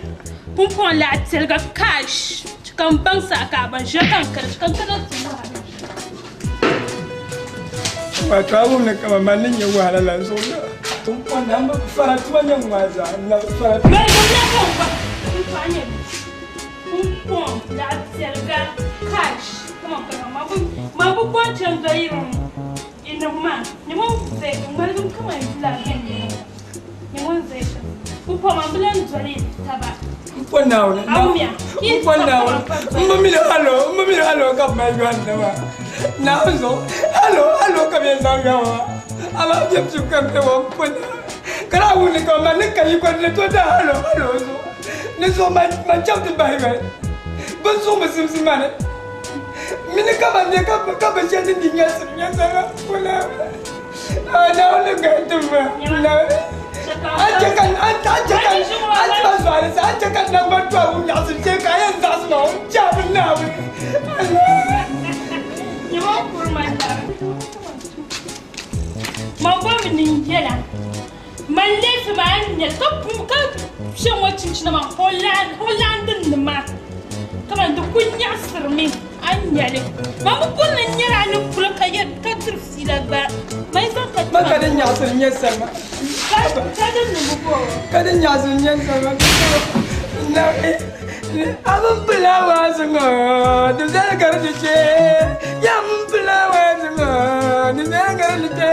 Pumpɔŋ laɣ piɛliga cash ka n baŋ saha ka a ban ʒiya ka n kani ka n kana ti wuhi a binshɛɣu. Wato a wum ni kaman man ni nya wahala la zuɣu la. Pumpɔŋ na m bi fara tuma nyɛ ŋmaa zaa, n na bi fara tuma. Ŋmaligimla ka n gba pumpɔŋ nyɛ pumpɔŋ laɣ piɛliga cash kaman ka man bi bɔri chani doli yiriŋ i niŋ maa nyɛ ŋun ze ŋmaligim kaman yula viɛnyɛliŋga nyɛ ŋun ze shɛm pumpɔŋ man bi lan doli taba. M po Naawuni, m po Naawuni, m bi mi ni halo, m bi mi ni halo ka bɛ mali yɔri na maa. Naawuni zuɣu, halo, halo ka bɛ yɛn zaŋ yɔri ma maa. Amaa bɛ pibu ka m be ŋɔ, m po Naawuni. Ka daa wum ni kaman man ni ka yiko ni tooi daa halo, halo zuɣu. Ni zuɣu man chaŋ ti bahi yoli. Bɛ zuɣu mi simsi ma ni. M mi ni kaman bɛ ka binshɛli din di nyɛlisiri nyɛlisiri la, m po Naawuni. Naawuni gahi ti ma. Naawuni. A chɛ ka a chɛ ka a ti ma zuɣalisi, a chɛ ka naŋgban tɔhigu nyaɣisim shee ka a yɛn zaɣisi ma o chabi Naawuni. Man bɔmi ni n yɛla man laifi maa n nyɛli ka pum ka kpɛ ŋɔ chinchina maa Holland nima kaman di ku nyaɣisirimi a ni nyɛli man bi bɔri ni n nyɛla a ni kuli ka yɛ ka diri fiila gba man yi zaŋ ka Man ka din nyaɣisiri nyɛ salima. Ka din niŋbu bɔ? Ka din nyaɣisiri nyɛ salima. A min pila waazu ŋɔ di viɛli gari di chɛ. Ya min pila waazu ŋɔ di viɛli gari di chɛ.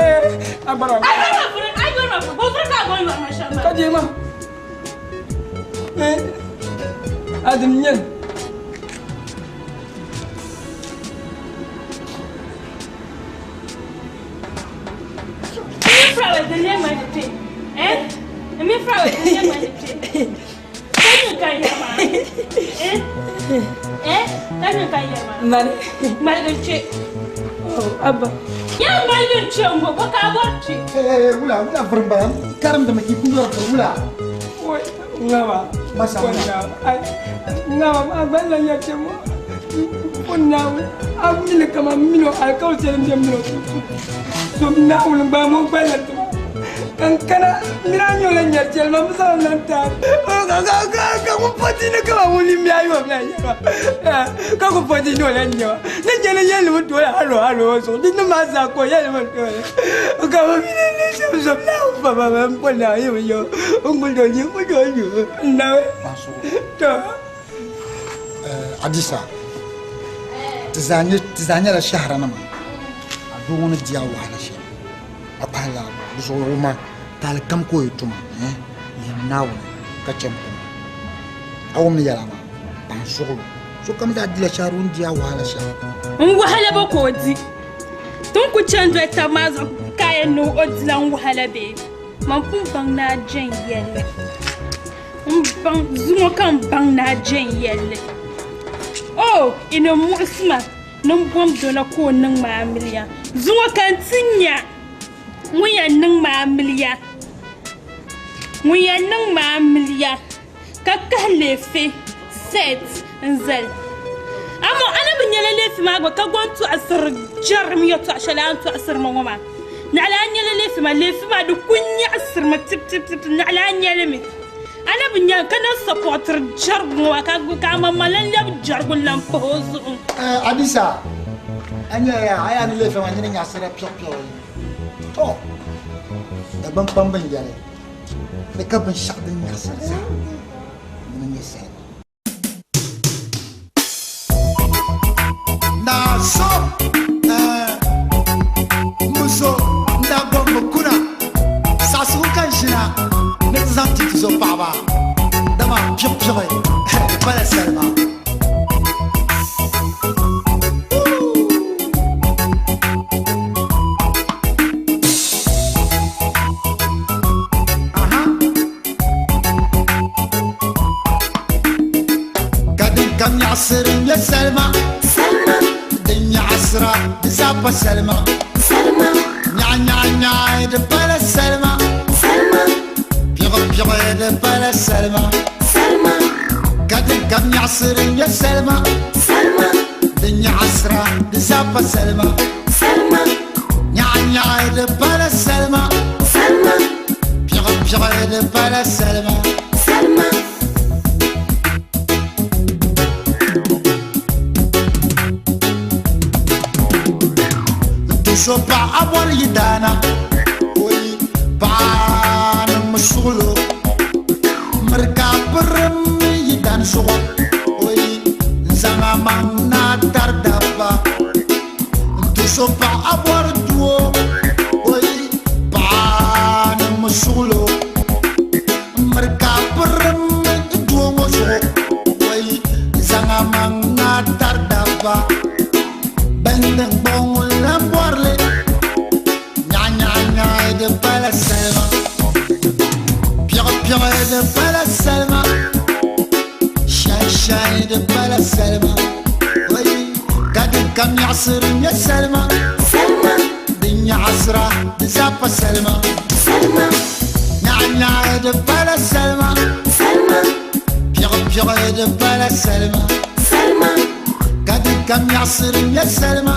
A gbara. A yɔri ma vuri, a yɔri ma vuri, bɔ vuri ka a gɔn yɔri ma shɛm maa? Ka je ma. A dim nyɛli. Mi fura din le ŋmani kpe. Eh? Mi fura din le ŋmani kpe. Ka nyin ka yɛri maa. Eh? Eh? Ka nyin ka yɛri maa. Mani. Ŋmaligi n kpe. Oh, abba. Ya ŋmaligi n kpe n-ŋɔ, bɔ ka a bɔri kpe? Eh, wula, wula vuri m-bala. Karim dama ki ku yɔri vuri wula. Oi, ŋama. Masa wula. Ai, ŋama, a gba lan ya kpe ŋɔ. Pun Naawuni, a mi li kaman m min o alikauli shɛli m-be m min o sunsuuni. So Naawuni gbaai ma o gballi ti ma, ka n kana m mini a nyɛ o la nyari shɛli maa, m bi zaŋ li niŋ taali. Ka ŋun po di ni kaman ŋun limmi ayɔbu la nyɛ ma, ka ku po di ni o la nyɛ ma. Ni chɛ ni yɛlimi ti o la halo halo o zuɣu, di nim maa zaa ka o yɛlimi ti o la. Ka bɛ mi ni ni shɛm zom Naawuni fa ma, m po Naawuni yi bi nya o, n ku tooi nya, n ku tooi nya o. Naawuni, tɔ! Adisa, ti zaa nyɛla shɛhiranima a doo ŋɔ ni di a wahala shɛm a kpahila di zuɣu wuma taali kam ka o yi tuma lihimi Naawuni ka chɛ m-pini a wum ni yɛla maa paŋ suɣulo sokam zaa dila shɛhira o ni di a wahala shɛm. N wahala bɔ ka o di? Ti ni ku chani doli taba maa zuɣu ka a yɛn niŋ o dila n wahala bee? Man pun baŋ ni a je n yɛlli. N baŋ zuŋɔ ka n baŋ ni a je n yɛlli. O, i ni muɣisi ma ni m bom dona ka o niŋ ma amiliya. Zuŋɔ ka n ti nya ŋun yɛn niŋ ma amiliya. Ŋun yɛn niŋ ma amiliya ka kahi leefe, set, n-zali. Amaa a na bi nyɛla leefe maa gba ka gɔn tɔɣisiri jɛrim yɛtɔɣ shɛli a ni tɔɣisiri ma ŋɔ maa. Naɣila a nyɛla leefe maa, leefe maa di ku nyaɣisirimi tibitibitib, naɣila a nyɛli mi. A na bi nya ka na sɔpɔtiri jɛrigu ŋɔ maa ka a maŋmaŋ lan lɛbi jɛrigu n-lan pahi o zuɣu. Adisa, a nyɛla yaa, a yaa ni leefe maa nini nyaɣisirila piɛɣupiɛɣu. Tɔ! Dagbaŋ kpamba n-yɛli ni ka binshɛɣu din nyaɣisiri zaa dini n-nyɛ salima. Naa so m zo n daa bɔbi mi kuna saɣisigu ka n ʒina ni ti zaŋ ti ti zo paɣaba dama piɣipiɣi di pala salima. nyaɣasiri n nyɛ salima din nyaɣasira di zaa pa salima nyaɣa nyaɣa nyaɣa di pala salima piɣi piɣi di pala salima ka din kam nyaɣasiri n nyɛ salima din nyaɣasira di zaa pa salima nyaɣa nyaɣa di pala salima piɣi piɣi di pala salima. So paɣa bɔri yidaana paɣa ni suɣulo miri ka pirim yidan zuɣu n zaŋ a maŋ na tari dabba n so paɣa bɔri doo paɣa ni suɣulo miri ka pirim doo ŋɔ zuɣu n zaŋ a maŋ na tari dabba ban din gbuɣi ŋun lan bɔrili nyaɣa nyaɣa nyaɣa di pala salima piɛɣu piɛɣu di pala salima shɛhi shɛhi di pala salima ka din kam nyaɣasiri nyɛ salima din nyaɣasira di zaa pa salima nyaɣa nyaɣa di pala salima piɛɣu piɛɣu di pala salima ka din kam nyaɣasiri nyɛ salima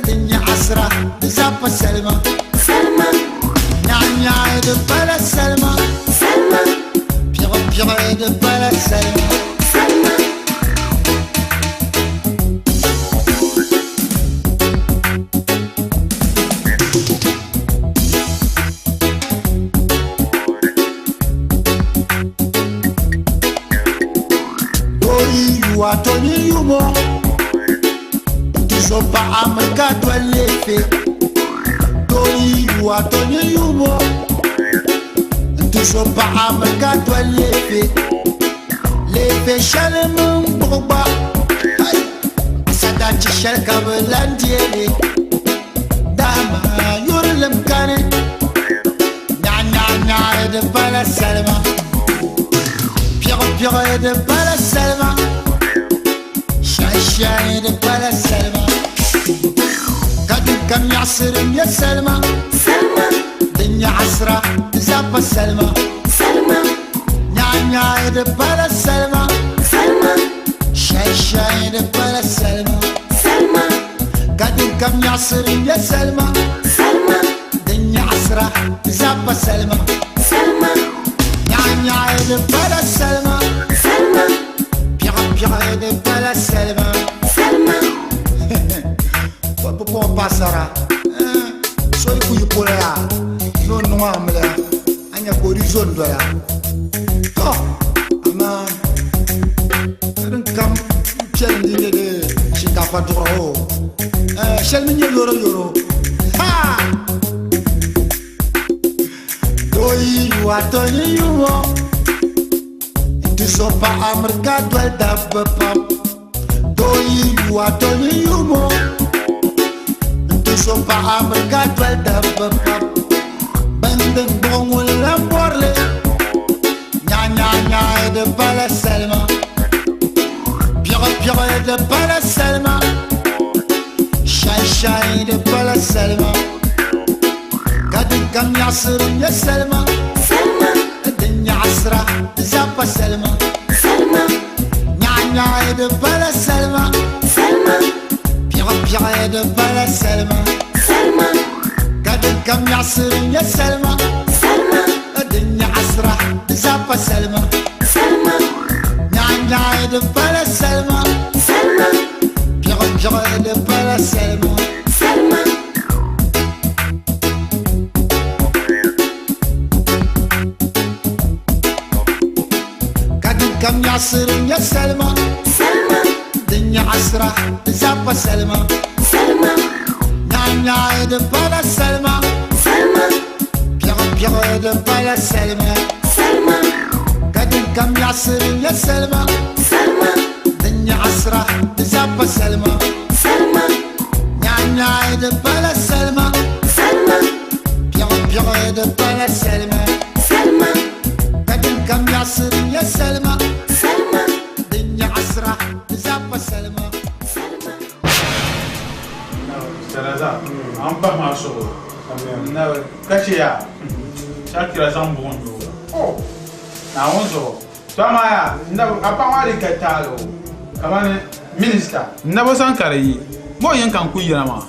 din nyaɣasira di zaa pa salima nyaɣa nyaɣa di pala salima piɛɣu piɛɣu di pala salima. Oyi yu yumo Tiso pa Amerika doli lefe Toyi yu atoni yumo Tiso pa Amerika doli lefe Lefe shɛli min gbuɣi gba Asadachi shɛli ka bi lan deeli Dama yurilim kani Nyaɣa nyaɣa nyaɣa di pala salima Piɛɣu piɛɣu di pala salima Shɛhi shɛhi di pala salima Ka din kam nyaɣasiri nyɛ salima Din nyaɣasira di zaa pa salima Nyaɣa nyaɣa di pala salima Shɛhi shɛhi di pala salima Ka din kam nyaɣasiri nyɛ salima Din nyaɣasira di zaa pa salima Nyaɣa nyaɣa di pala salima Piɛɣu piɛɣu di pala salima. Bi puɣi paɣasara so yi ku yi polo yaa ni o niŋ amiliya a nya ka o di zo n doya to amaa ka din kam piɛli n di nyɛ di shinkaafa duɣura o shɛli mi nyɛ yoro yoro ha doo yi yu a to ni yumo n ti so paɣa Amerika doli dabba pam doo yi yu a to ni yumo n ti so paɣa Amerika doli dabba pam ban din gbuɣi ŋun lan bɔrili nyaɣa nyaɣa nyaɣa di pala salima piɛɣu piɛɣu di pala salima shɛhi shɛhi di pala salima ka din kam nyaɣasiri nyɛ salima din nyaɣasira di zaa pa salima nyaɣa nyaɣa di pala salima piɛɣu piɛɣu di pala salima ka din kam nyaɣasiri nyɛ salima din nyaɣasira di zaa pa salima nyaɣa nyaɣa di pala salima piɛɣu piɛɣu di pala salima. Ka din kam nyaɣasiri nyɛ salima din nyaɣasira di zaa pa salima nyaɣa nyaɣa di pala salima piɛɣu piɛɣu di pala salima ka din kam nyaɣasiri nyɛ salima din nyaɣasira di zaa pa salima nyaɣa nyaɣa di pala salima piɛɣu piɛɣu di pala salima ka din kam nyaɣasiri nyɛ salima din nyaɣasira Saraza, an pahi maa suhu. Ka chɛ ya, Shakira zaŋ buɣim yo. Oh, Naawuni zuɣu. To amaa ya, a paɣa maa di ka taali o, kamani minista. N nabo sani ka di yi, bɔ yɛn ka n ku yina maa?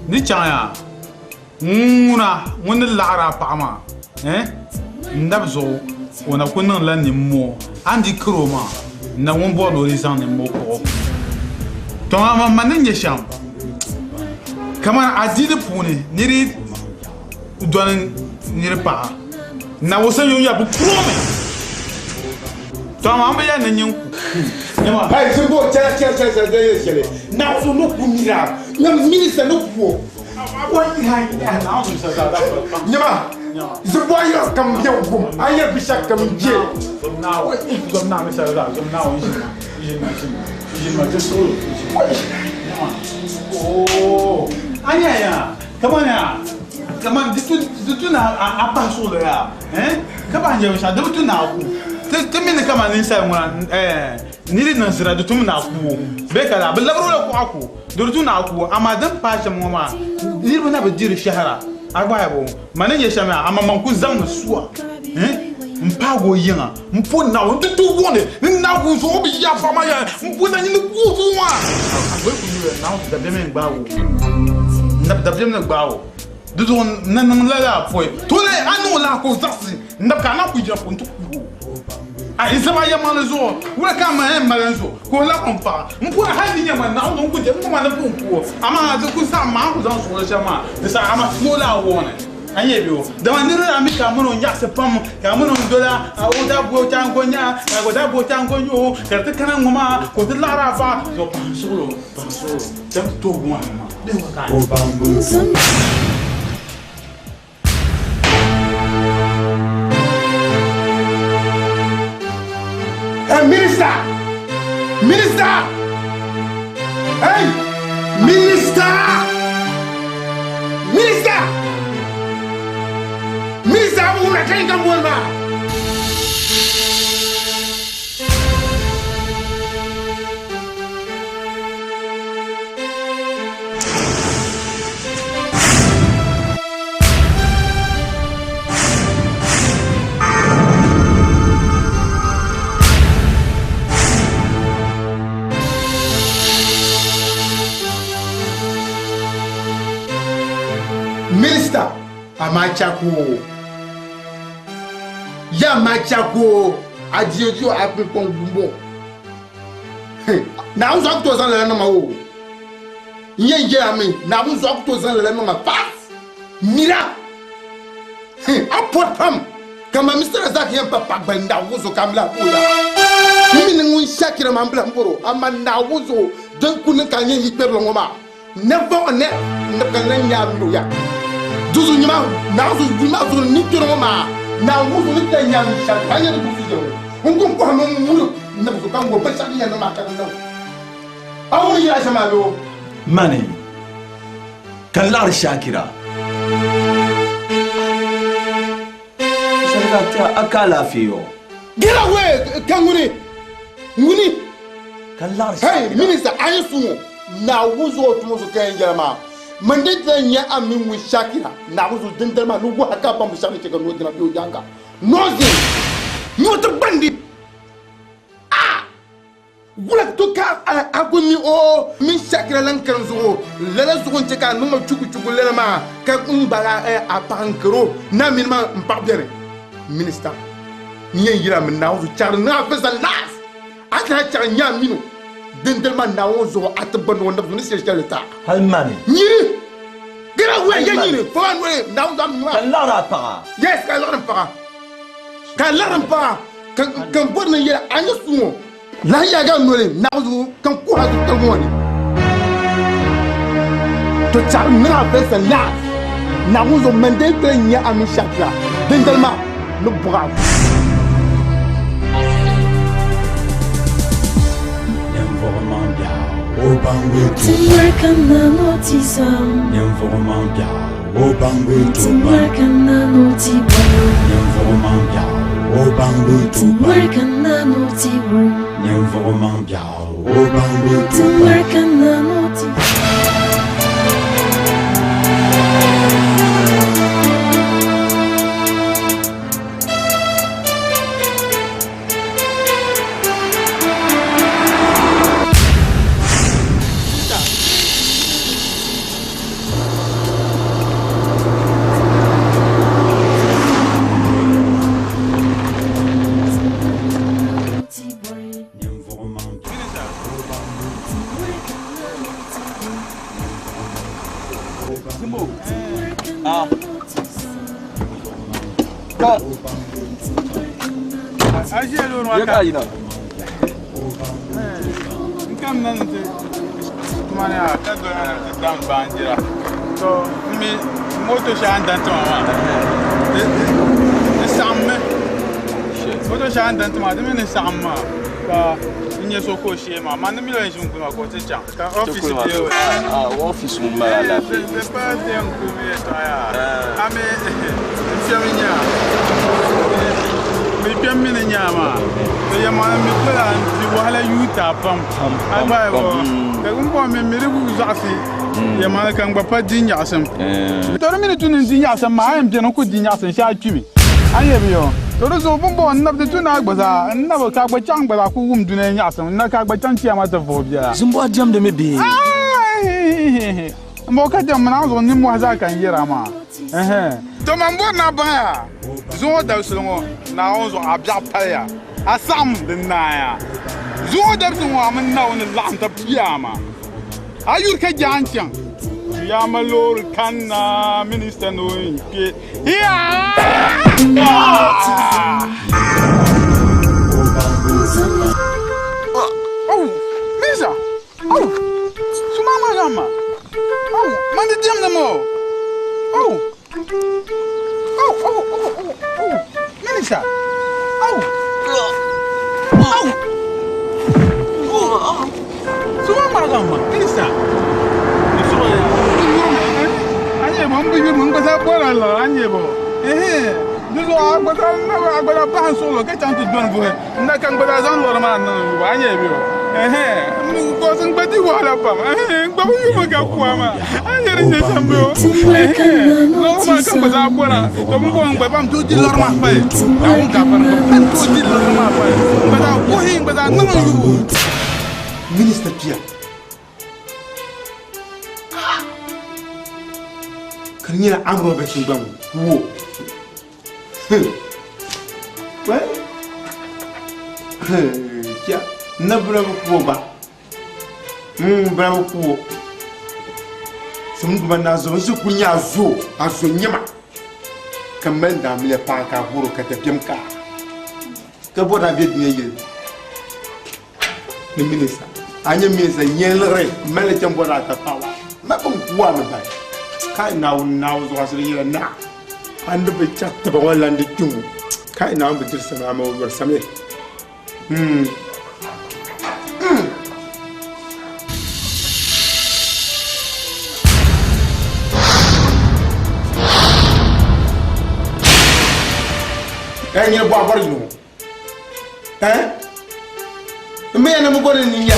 Di chaŋ ya, ŋuna ŋun ni laɣiri a paɣa maa, eh, n dab zuɣu, o na ku niŋdila nimmoo. A ni di kari o maa, n na ŋun bɔri ni o di zaŋ nimmoo kpuɣ o. Tɔ amaa man ni nya shɛm, kamani adiini puuni niri dɔni niri paɣa, Naawuni sani yomya bi kuri o mi. Tɔ amaa m bi yɛli ni nyin ku. Nyama. Hey, Zimbo, chɛla chɛla chɛla chɛla chɛla shɛli. Naawuni ni ku nira, nyam minista ni ku o. Nyama, Zimbo a yɛra kam bɛ gum, a yɛri binshɛɣu kam n je. Kaman di tu ni a pahi suɣulo yaa, eh? Ka bahi nyɛ binshɛɣu, di bi tu ni a ku. Ti mi ni kaman ninsal ŋuna, eh, niri niŋ zina, di tumi ni a ku o bee ka laa, bɛ labiri o la kuɣa ku, di di tu ni a ku o. Amaa din paai shɛm ŋɔ maa, niriba na bi diri shɛhira. A gbaai bo? Ma ni nyɛ shɛm yaa, amaŋmaŋ ku zaŋmi sua, eh, m-paagi o yiŋa m-po Naawuni nti tooi wuhi ni ni Naawuni zuɣu o bi yaai paɣa maa yaa, m-po na nyini ku o zuɣu maa. A gba yi ku yuli Naawuni dabiɛm yɛn gbaag o. N dabiɛm ni gbaag o. Di zuɣu n na niŋ lala pɔi. Tole a niŋ o lala ka o zaɣisi n dabi ka a naan ku yina pɔi nti ku o. A yi zama a yɛlimaŋli zuɣu, wula ka a ma yɛn mali n zuɣu ka o labi m paɣa? M pɔri hali ni nya ma Naawuni ŋun ku je n ŋɔ maa ni pun ku o. Amaa di ku saɣim ma a ni ku zaŋ suɣili shɛm maa di saha, amaa ti o la a wuhi ni a nyɛ bɛ o. Dama niriba daa mi ka a mini o nyaɣisi pam, ka a mini o n-dola, a o daa bo o chaŋ ka o nya a, ka a gba daa bo o chaŋ ka o nya o, ka di ti kana ŋ-ŋɔ maa ka o ti laɣiri a paɣa. Zuɣu pahi suɣili o, pahi suɣili o, cham ti tooi buŋa maa. Bɛ wa ka a nya. Hey, minister! Minister! Hey! Minister! Minister! Minister, abu wura kai kan bol ma. Minister Amachako ya Amachako adiodio akunkpɔn gumbo Naawuni zuɣu a ku tooi zaŋ lala niŋ ma o n yɛn yɛla mi Naawuni zuɣu a ku tooi zaŋ lala niŋ ma fast Mira! A pɔri pam ka ma Mister Razak yɛn pa paɣa gbali Naawuni zuɣu ka m lahi booya. M mi ni ŋun Shakira maa m bi lahi bɔr o, amaa Naawuni zuɣu din ku niŋ ka a nyɛ yi kpɛrili ŋɔ maa, never on earth n ni ka n lan nya a mini o ya. Dinzuɣu nyama Naawuni zuɣu yuli maa zuɣu ni kpɛri ŋɔ maa, Naawuni zuɣu ni ti lan nya a mini Shakira, a nyɛ ni buɣisi ʒiya ŋɔ. N kum kɔhimi m muri nabi zuɣu ka n ŋɔ binshɛɣu din yɛn niŋ maa ka di niŋ. A wum ni yɛla shɛm maa bee o? Mani! Ka n laɣiri Shakira. Shɛli ka a ka alaafee yɔ. Get away! Ka ŋuni? Ŋuni? Ka n laɣiri Shakira. Hey, minister, a yi su ŋɔ, Naawuni zuɣu o tuma zuɣu ka yɛn yɛli maa, mini di ti lan nyɛ a mini ŋun Shakira, Naawuni zuɣu dindali maa ni wuhi a ka a baŋ binshɛɣu ni chɛ ka noo dina be o yaaŋa. Noo zin! Noo ti gbandi! Ah! Wula to ka a ku mi o mini Shakira lan kani zuɣu? Lala zuɣu n-chɛ ka a niŋ ma chukuchuku lala maa ka n gbaag a paɣa n-kar o na mini ma m paɣ beni. Minista, n yɛn yɛl a mi Naawuni zuɣu chaɣiri niŋ a visa last. A ti lahi chaɣi nya a min o dindali maa Naawuni zuɣu a ti ba ni o nabi zuɣu ni shɛli shɛli ti a. Hal mani. Nyini! Get away! Ya nyini! Fo a noli Naawuni zuɣu a mi maa. Ka n laɣiri a paɣa. Yes, ka a laɣiri m paɣa. Ka a laɣiri m paɣa. Ka n bɔri ni n yɛli a ni su ŋɔ lahi yaagi a noli naɣ zuɣu ka n kuhi a zuɣutali ŋɔ ni. To chaɣiri niŋ a first and last Naawuni zuɣu man dee ti nya a mini Shakira dindali maa ni buɣi a. Ninvuɣu maŋ biɛɣu o baŋ bɛ to Ti miri ka na ni o ti zam. Ninvuɣu maŋ biɛɣu o baŋ bɛ to Ti miri ka na ni o ti bɔri. Ninvuɣu maŋ biɛɣu o baŋ bɛ to Ti miri ka na ni o ti wurim. Ninvuɣu maŋ biɛɣu o baŋ bɛ to Ti miri ka na ni o ti. Zimbo. Ah. Ka. Ya ka yina. N kam na ni ti tumani a ka doya na ti dam baanjira. To n mi moto shɛli a ni dan ti ma maa di saɣimmi. Moto shɛli a ni dan ti maa di mi ni saɣim maa ka n nyɛ so ka o shee maa. Man di mi la yɛn ʒini kuli maa ka o ti chaŋ ka ɔfisi bɛ o. Ah, ɔfisi ŋun mali alaafee. Di pa ti yɛn kumi yɛltɔɣa yaa. A mi n kpɛmi nya mi kpɛm mi ni nya maa. To yɛlimaŋli mi kpela n di wahala yuui taa pam. A gba bɔ ka n bɔŋɔ mi mi di zaɣisi yɛlimaŋli ka n gba pa di nyaɣisim. To di mi ni tu ni n di nyaɣisim maa a yɛn beni n ku di nyaɣisim shee a kpimi. A nyɛ bi yo. To di zuɣu bini bɔŋɔ n nabi di tu ni a gba zaa n nabi ka a gba chaŋ gba zaa ku wum dunia nyaɣisim n na ka a gba chaŋ chiya maa ti vuhi biɛla. Zimbɔɣu diɛmdi mi bee? M bɔŋɔ ka diɛm mi naai zuɣu nimmɔhi zaa ka n yɛra maa. To man bɔri ni a baŋ ya zuŋɔ dabisili ŋɔ Naawuni zuɣu a biɛɣu paliya, a saɣim di naaya. Zuŋɔ dabisili ŋɔ a mini Naawuni laɣim tab chiyaama. A yuri ka jaan chaŋ chiyaama loori kanna minista ni o yɛn kpe. Oh, Minista! Oh, suma maa zaŋ ma. Oh, man di diɛmdi mi o. Oh, oh, oh, oh, oh, oh, Minista! Oh, oh, oh, suma maa zaŋ ma, Minista! A nyɛ bɔ, n bi yuri mi, n gba zaa bɔri a liɣiri, a nyɛ bɔ. Ehe, di zuɣu a gba zaa a gba zaa pahi n suɣulo ka chaŋ ti dɔni buhi. N na ka n gba daa zaŋ lɔri maa niŋ n yubu, a nyɛ bɛ o? Ɛhɛn, because n gba di wahala pam, ɛhɛn, n gba bi yumi ka kuwa maa, a nyɛ di nyɛ shɛm bɛ o? Ɛhɛn, lɔri maa ka n gba zaa bɔra, to bin bɔŋɔ n gba pam tooi di lɔri maa pali, Naawuni gaafara n gba pam tooi di lɔri maa pali, n gba zaa kuhi, n gba zaa niŋ n yubu. Minista pia ka di nyɛla amrɔba tingbaŋ wo. Na bula bi kuo gba bula bi kuo sim duma na zo n ku nyɛ a zo a zo nyɛma ka mali daamiliya paɣa ka a horo ka dabiɛm ka ka bɔri a bɛ dunia yili ni minista a nyɛ minista nyɛliɣiri mali chɛn bɔri a ta paɣaba ma bin kuwa mi bai kai naawuni naawuni zuɣu asiri nyɛla naa a ni bi chɛ tiba ŋɔ lan di kpi ŋɔ kai naawuni bi diri sami amaa o yɔri samli hmm. Hmm. Ɛ nyɛ bɔɣa bɔri yino Eh? N mi ya ni mi bɔri ni nya.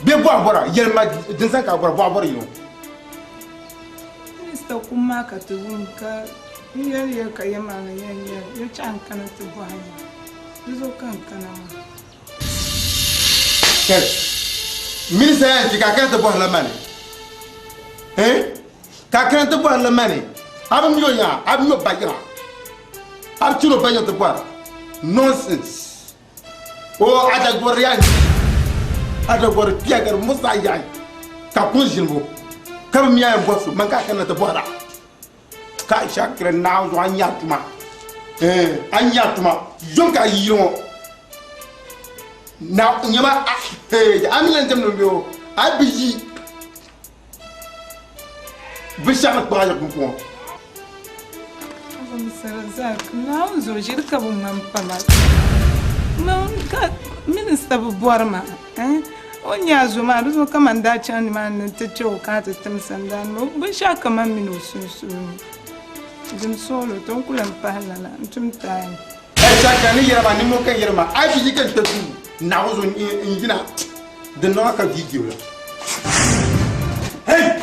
Bɛ bɔɣa bɔra, yɛlima din zaŋ ka a bɔra bɔɣa bɔri yino. Minista kum maa ka ti wum ka n yɛli ya ka yɛlimaŋli yɛn yɛli ya chaɣ n kana ti bɔhi ya. Di zuɣu ka n kana maa. Kɛli, minista yɛn ti ka a kana ti bɔhirila mani? Eh? Ka a kana ti bɔhirila mani? A bi mi o yiŋa, a bi mi o ba yiŋa. A bi chɛri o ba yiŋa ti bɔhira. Nonsense. O adagɔri yaa adagɔri kpiya ka di muɣisi a yaɣi ka kuŋ ʒinibu ka bi mi a yɛn bɔhi so man ka a kanna ti bɔhira. Ka Shakira Naawuni zuɣu a nya tuma. Eh, a nya tuma. Yom ka a yi yili ŋɔ. Na nyɛma a eh, a mi lan diɛmdi mi o. A bi yi binshɛɣu ni kpaɣa ya pumpɔŋɔ. Naawuni zuɣu ʒiri ka bi ŋmani pama ka minista bi bɔri ma o ni nyɛ a zo maa di zuɣu ka man daa chaŋ nimaani ni ti chɛ o ka ti tim sandaani maa binshɛɣu ka man mini o sunsuuni dim suɣulo to n ku lan pahi lala n tum taali. Shaka ni yɛra maa nimmoo ka n yɛra maa a yi bi yi ka n kpɛ duu Naawuni zuɣu n yina di niŋa ka viidiyo la. Hey!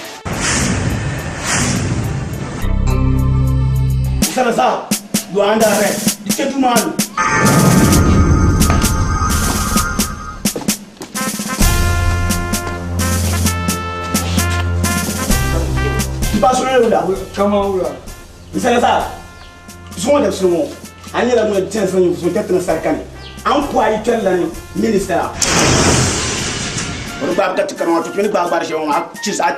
Sara you are under arrest. Di kpɛ duu maa ni. N pa suli wula. Kaman wula. N sara saa. Zuŋɔ dabisili ŋɔ, a nyɛla ŋun chani so ninvuɣ so kpɛri tiŋ sarika ni. A ni ku a yi kpɛri la ni minista la. O ni gbaai ka ti kari ŋɔ to ti mi ni gbaai gbaari shɛli ŋɔ a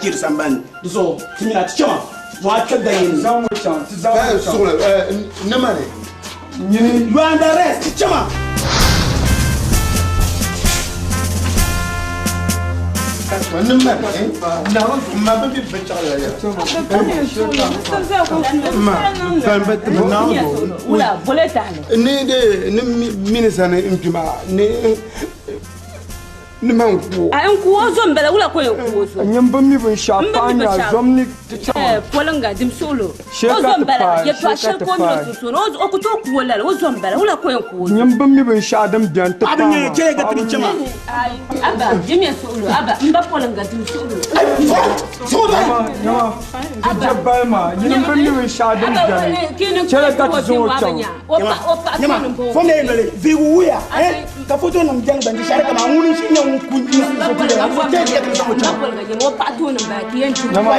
chiri sambani ni. Di zuɣu ti mina ti chama zuɣu a kpɛ da yini. Zaŋ ŋɔ chaŋ ti zaŋ ŋɔ chaŋ. Suɣili nima ni. Nyini. You are under arrest ti chama. Ni de ni minisa ni n kpima ni ni man ku A n ku o zo n bala wula ko yɛn ku o zo. Nyini bi mi binshɛɣu N bi paɣa mi nya binshɛɣu. zom ni ti chaŋ. Eh, polinga dim suɣulo. Shee O ka zo n ti bala paai, yɛltɔɣa shee ka shɛli ti ka o mini o paai. sunsuuni o ku tooi ku o lala o zo n bala wula ko yɛn ku o zo. Nyini bi mi binshɛɣu din beni ti Paɣaba paai nyɛ maa. chɛli ka ti bi chama. Ai, Abba, dimiya suɣulo, Abba, n ba polinga dim suɣulo. Nyama, nyama, ti je bali maa, nyini bi mi binshɛɣu din beni. Chɛli ka ti zaŋ o chaŋ. Nyama, fo ne noli viigu wuya eh ka foto nim jɛŋ ban di shɛli kama ŋuni n nyɛ ŋun ku fo chɛ ka ti zaŋ o chaŋ. Nyama,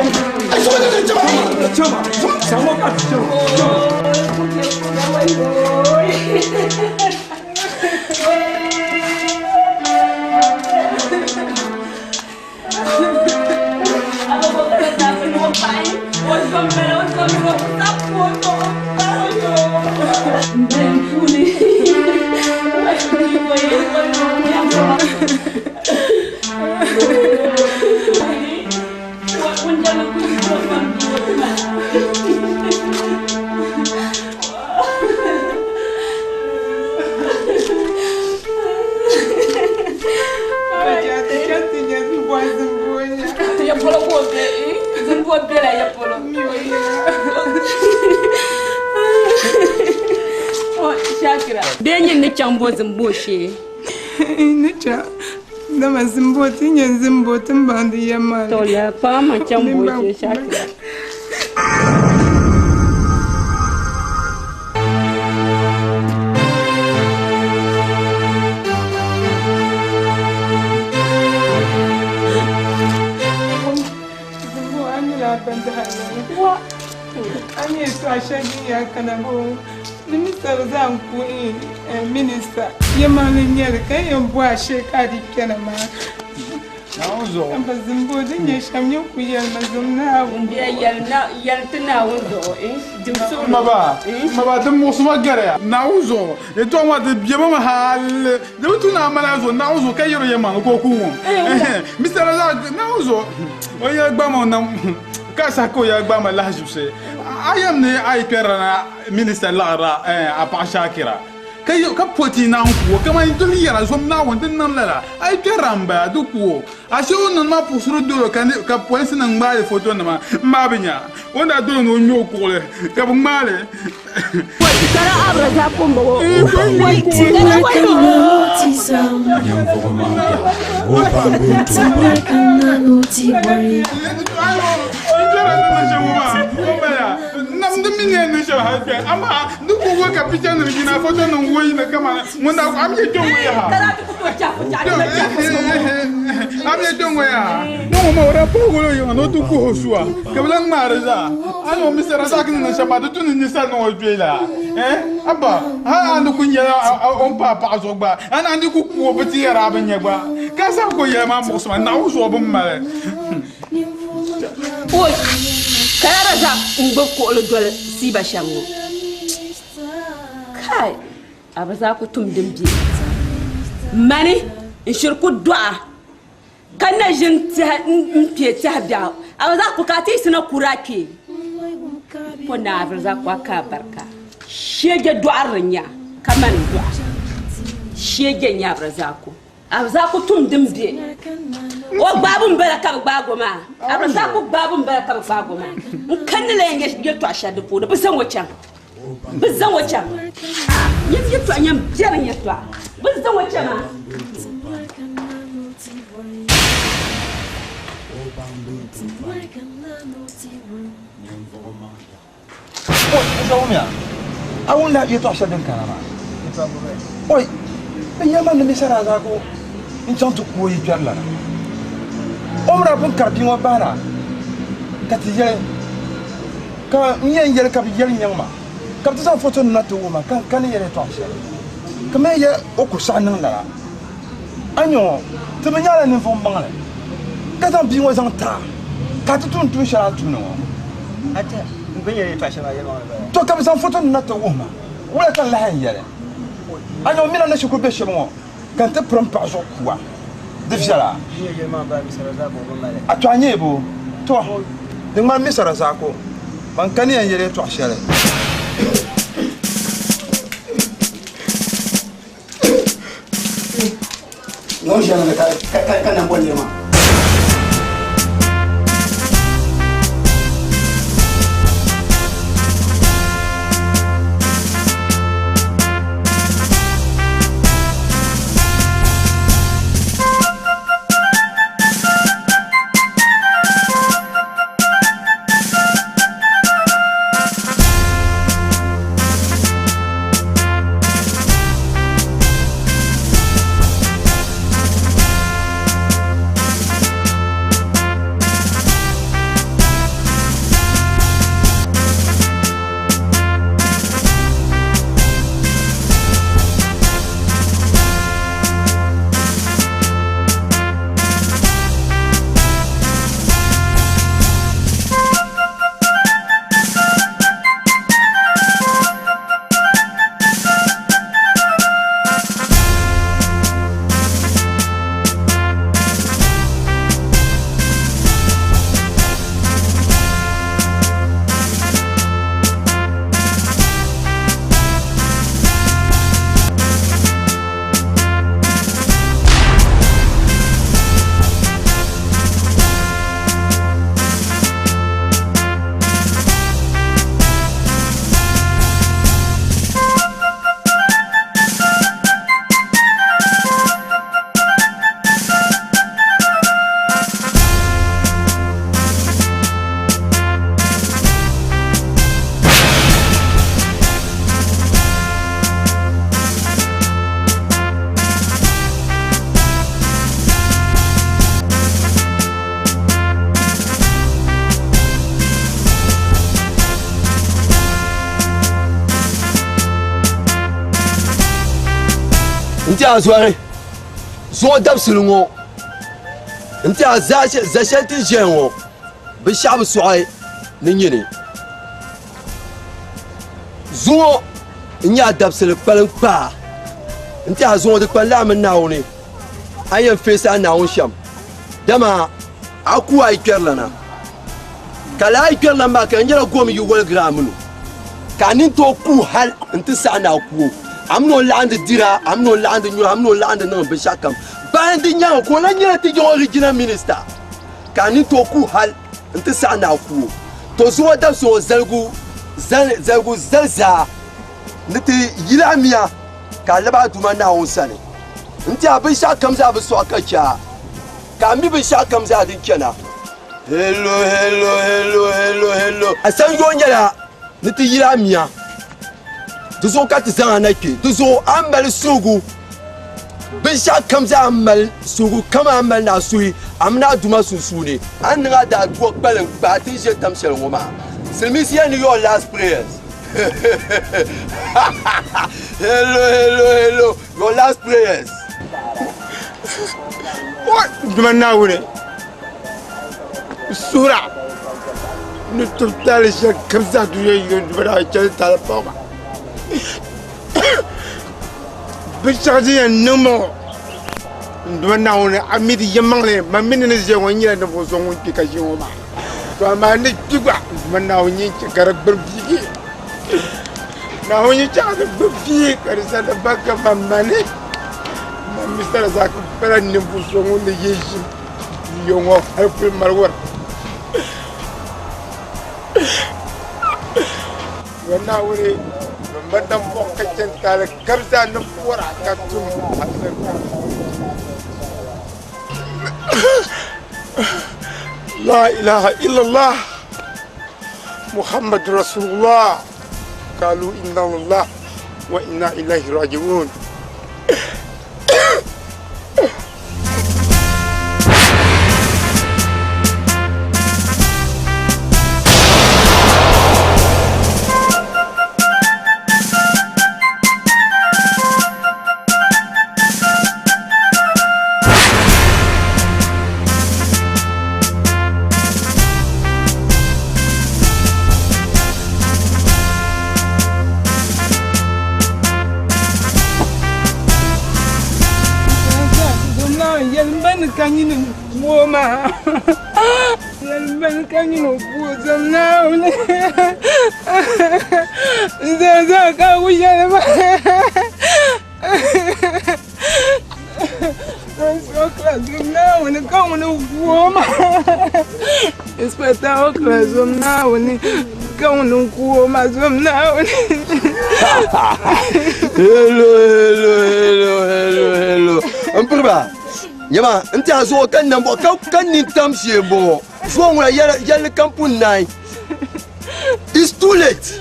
chama, zaŋ o ka ti chaŋ. Bee nyin ni chaŋ bo zimbo shee. Ni chaŋ dama zimbo ti nyɛ zimbo ti ni baŋdi yɛm maa ni. To ya kpaŋ ma chaŋ bo shee Shakira. Zimbo a nyɛla ban dahi wa a nyɛ yɛltɔɣa shɛli din yaa kana bɔ ni mi sari zaa n ku minista yɛmaŋli n nyɛli ka yɛn bɔ a shee ka a di kpɛna maa. Naawuni zuɣu. Aba zimbo din nyɛ shɛm nyɛ ku yɛlima zom Naawuni. Yɛli ti Naawuni zuɣu dim suɣulo. Maba, maba di muɣisima gariya Naawuni zuɣu yɛltɔɣa maa di bemi mi hali di bi tu ni a mali a zuɣu Naawuni zuɣu ka yɛri o yɛlimaŋli ka o ku wum. Mr. Razak Naawuni zuɣu o yɛli gbaama o nam ka saha ka o yɛli gbaama lahaʒibisi a yɛm ni a yi kpɛrila na minista laɣira a paɣa Shakira ka ka poti naan ku o kamani doli yɛra zom Naawuni di niŋ lala a yi kpɛrila n bala di ku o ashe o niŋ maa puɣusiri dolo ka ka polinsi nim ŋmaali foto nima n maa bi nya o ni daa dolo ni o ŋme o kuɣuli ka bi ŋmaali Kara Abdulrazak m-bɔŋɔ. Namdi mi ni yɛn niŋ shɛli hali kpɛ amaa di ku wuhi ka picha nim yina foto nim wuhi yina kamani ŋun daa am yɛ kpɛ ŋɔ yaha am yɛ kpɛ ŋɔ yaha ni ŋɔ maa o daa paagi o yiŋa ni o ti kuhi o suwa ka bi lahi ŋmaari zaa a ni o Mr. Razak ni niŋ shɛm maa di tu ni ninsal niŋ o kpee la eh abba hali a ni ku nyɛla o ni paai paɣa zuɣu gba a ni a ni ku ku o bi ti yɛri a bi nya gba ka saha ka o yɛli maa muɣisi ma Naawuni zuɣu bi mali Oi! Ka ya Razak n-gbubi kuɣili doli Siiba shɛm ŋɔ. Kai! A bi zaa ku tum din be. Mani n-shiri ku dɔɣi ka na ʒi n-tɛhi m-pe tɛhi biɛɣu. A bi zaa ku ka a ti yiɣisi na kur a kpee. Po ni a bi zaa ku a ka a barika. Sheege dɔɣirili n-nyɛ a ka mani n-dɔɣi. Sheege n-nyɛ a bi zaa ku. Abdulrazak tum din be o gbaabu m-bala ka bɛ gbaag o maa. Abdulrazak gbaabu m-bala ka bɛ gbaag o maa. N kanni la yɛn yɛltɔɣa shɛli di puuni, bɛ zaŋ o chaŋ. Bɛ zaŋ o chaŋ. Nyam yɛltɔɣa, nyam biɛrim yɛltɔɣa. Bɛ zaŋ o chaŋ maa. A wum la yɛltɔɣa shɛli din kana maa? Oi, bɛ yɛli ma ni Mr. Razako n-chaŋ ti ku o yi kpɛri lana. O mi daa pun kari bia ŋɔ bahina ka ti yɛli ka n yɛn yɛli ka bɛ yɛli nyaŋ ma ka bɛ ti zaŋ fotonima na ti wuhi ma ka n ni yɛli yɛltɔɣa shɛli ka mi yɛli o ku saɣi niŋ lala. A nya ŋɔ, ti bi nyala ninvuɣ maŋli, ka zaŋ bia ŋɔ zaŋ ti a, ka a ti tum tuun shɛli a ni tumdi ŋɔ. To ka bɛ zaŋ fotonima na ti wuhi ma, wula ka n lahi yɛn yɛli? A nya o mini a ni shikuru be shɛm ŋɔ, ka n ti piri m paɣa zuɣu kuwa. Di viɛla? A to a nyɛ bo? To, di ŋmani Misa Razako, man ka ni yɛn yɛli yɛtɔɣ shɛli. Ŋɔ ʒiɛmi ni ka na boli nira maa. N tiɛha zɔri zuɣu dabisili ŋɔ n tiɛha za shɛli ti ni ʒɛya ŋɔ binshaɣu bi sɔɣi ni nyini zuŋɔ n nyɛ a dabisili kpalim kpaa n tiɛha zuŋɔ di kpali a mini Naawuni a ni yɛn feesi a Naawuni shɛm dama a ku a yi kpɛrilana ka lala yi kpɛrilana maa ka di nyɛla gom yi woligiri a mini o ka a nini tooi kuui hal nti saɣi ni a ku o a mini o laɣindi dira a mini o laɣindi nyura a mini o laɣindi niŋdi binshɛɣukam bayan di nyaaŋa ka o lan nyɛla ti yiŋɔ regional minister ka a nini tooi kuui hal nti saɣi ni a ku o. To zuŋɔ dabisi ŋɔ zaligu zaligu zali zaa ni ti yili a mia ka a labi a Duuma Naawuni sani n-ti a binshɛɣukam zaa bi sɔɣi ka chɛ a, ka a mi binshɛɣukam zaa din chana. Hello, hello, hello, hello, hello. A sanyoo nyɛla ni ti yili a mia, di zuɣu ka ti zaŋ a na kpe. Di zuɣu a ni mali suhigu binshɛɣukam zaa a ni mali suhigu kam a ni mali ni a suhi a mini a Duuma sunsuuni. A ni niŋ a daadua kpalim kpaai ti ni ʒe tam shɛli ŋɔ maa. Silimiinsi yɛli ni your last prayers. Hello, hello, hello, your last prayers. Duuma Naawuni, n suhir a ni tib taali shɛli kam zaa dunia yi ni Duuma Naawuni chɛli taali paɣ ma. Binshɛɣu din yɛn niŋ ma ŋɔ, n Duuma Naawuni, a mi di yɛlimaŋli, man mi ni ni ʒiya ŋɔ n nyɛla ninvuɣ so ŋun kpi ka ʒi ŋɔ maa. To amaa ni kpi gba, n Duuma Naawuni nyin chɛ ka di gbiri biigi. Naawuni nyin chɛ ka di gbiri biigi ka di sa di ba kaman mani. Man mi sara zaa ku pala ninvuɣ so ŋun ni yi ʒim yo ŋɔ hal kuli mali wara. Yo Naawuni, bɛ ma nambɔɣu ka chɛ n-taali kam zaa ni bɔra ka tum a sani. La ilaha illallah Muhammad Rasulullah kalu inna lillah wa inna ilaihi raji'un. bini ka nyini o ku o zom Naawuni. N zaa zaa ka a ku yɛli ma. Inspector zom Naawuni ka ŋuni ku o maa. Inspector Okra zom Naawuni ka ŋuni ku o maa zom Naawuni. Hello, hello, hello, hello, hello. N piriba, nyama n tiɛha zuɣu ka nambɔɣu ka ka nintam shee n bɔŋɔ. Zuɣu ŋuna yɛlli kam pun naai. It's too late.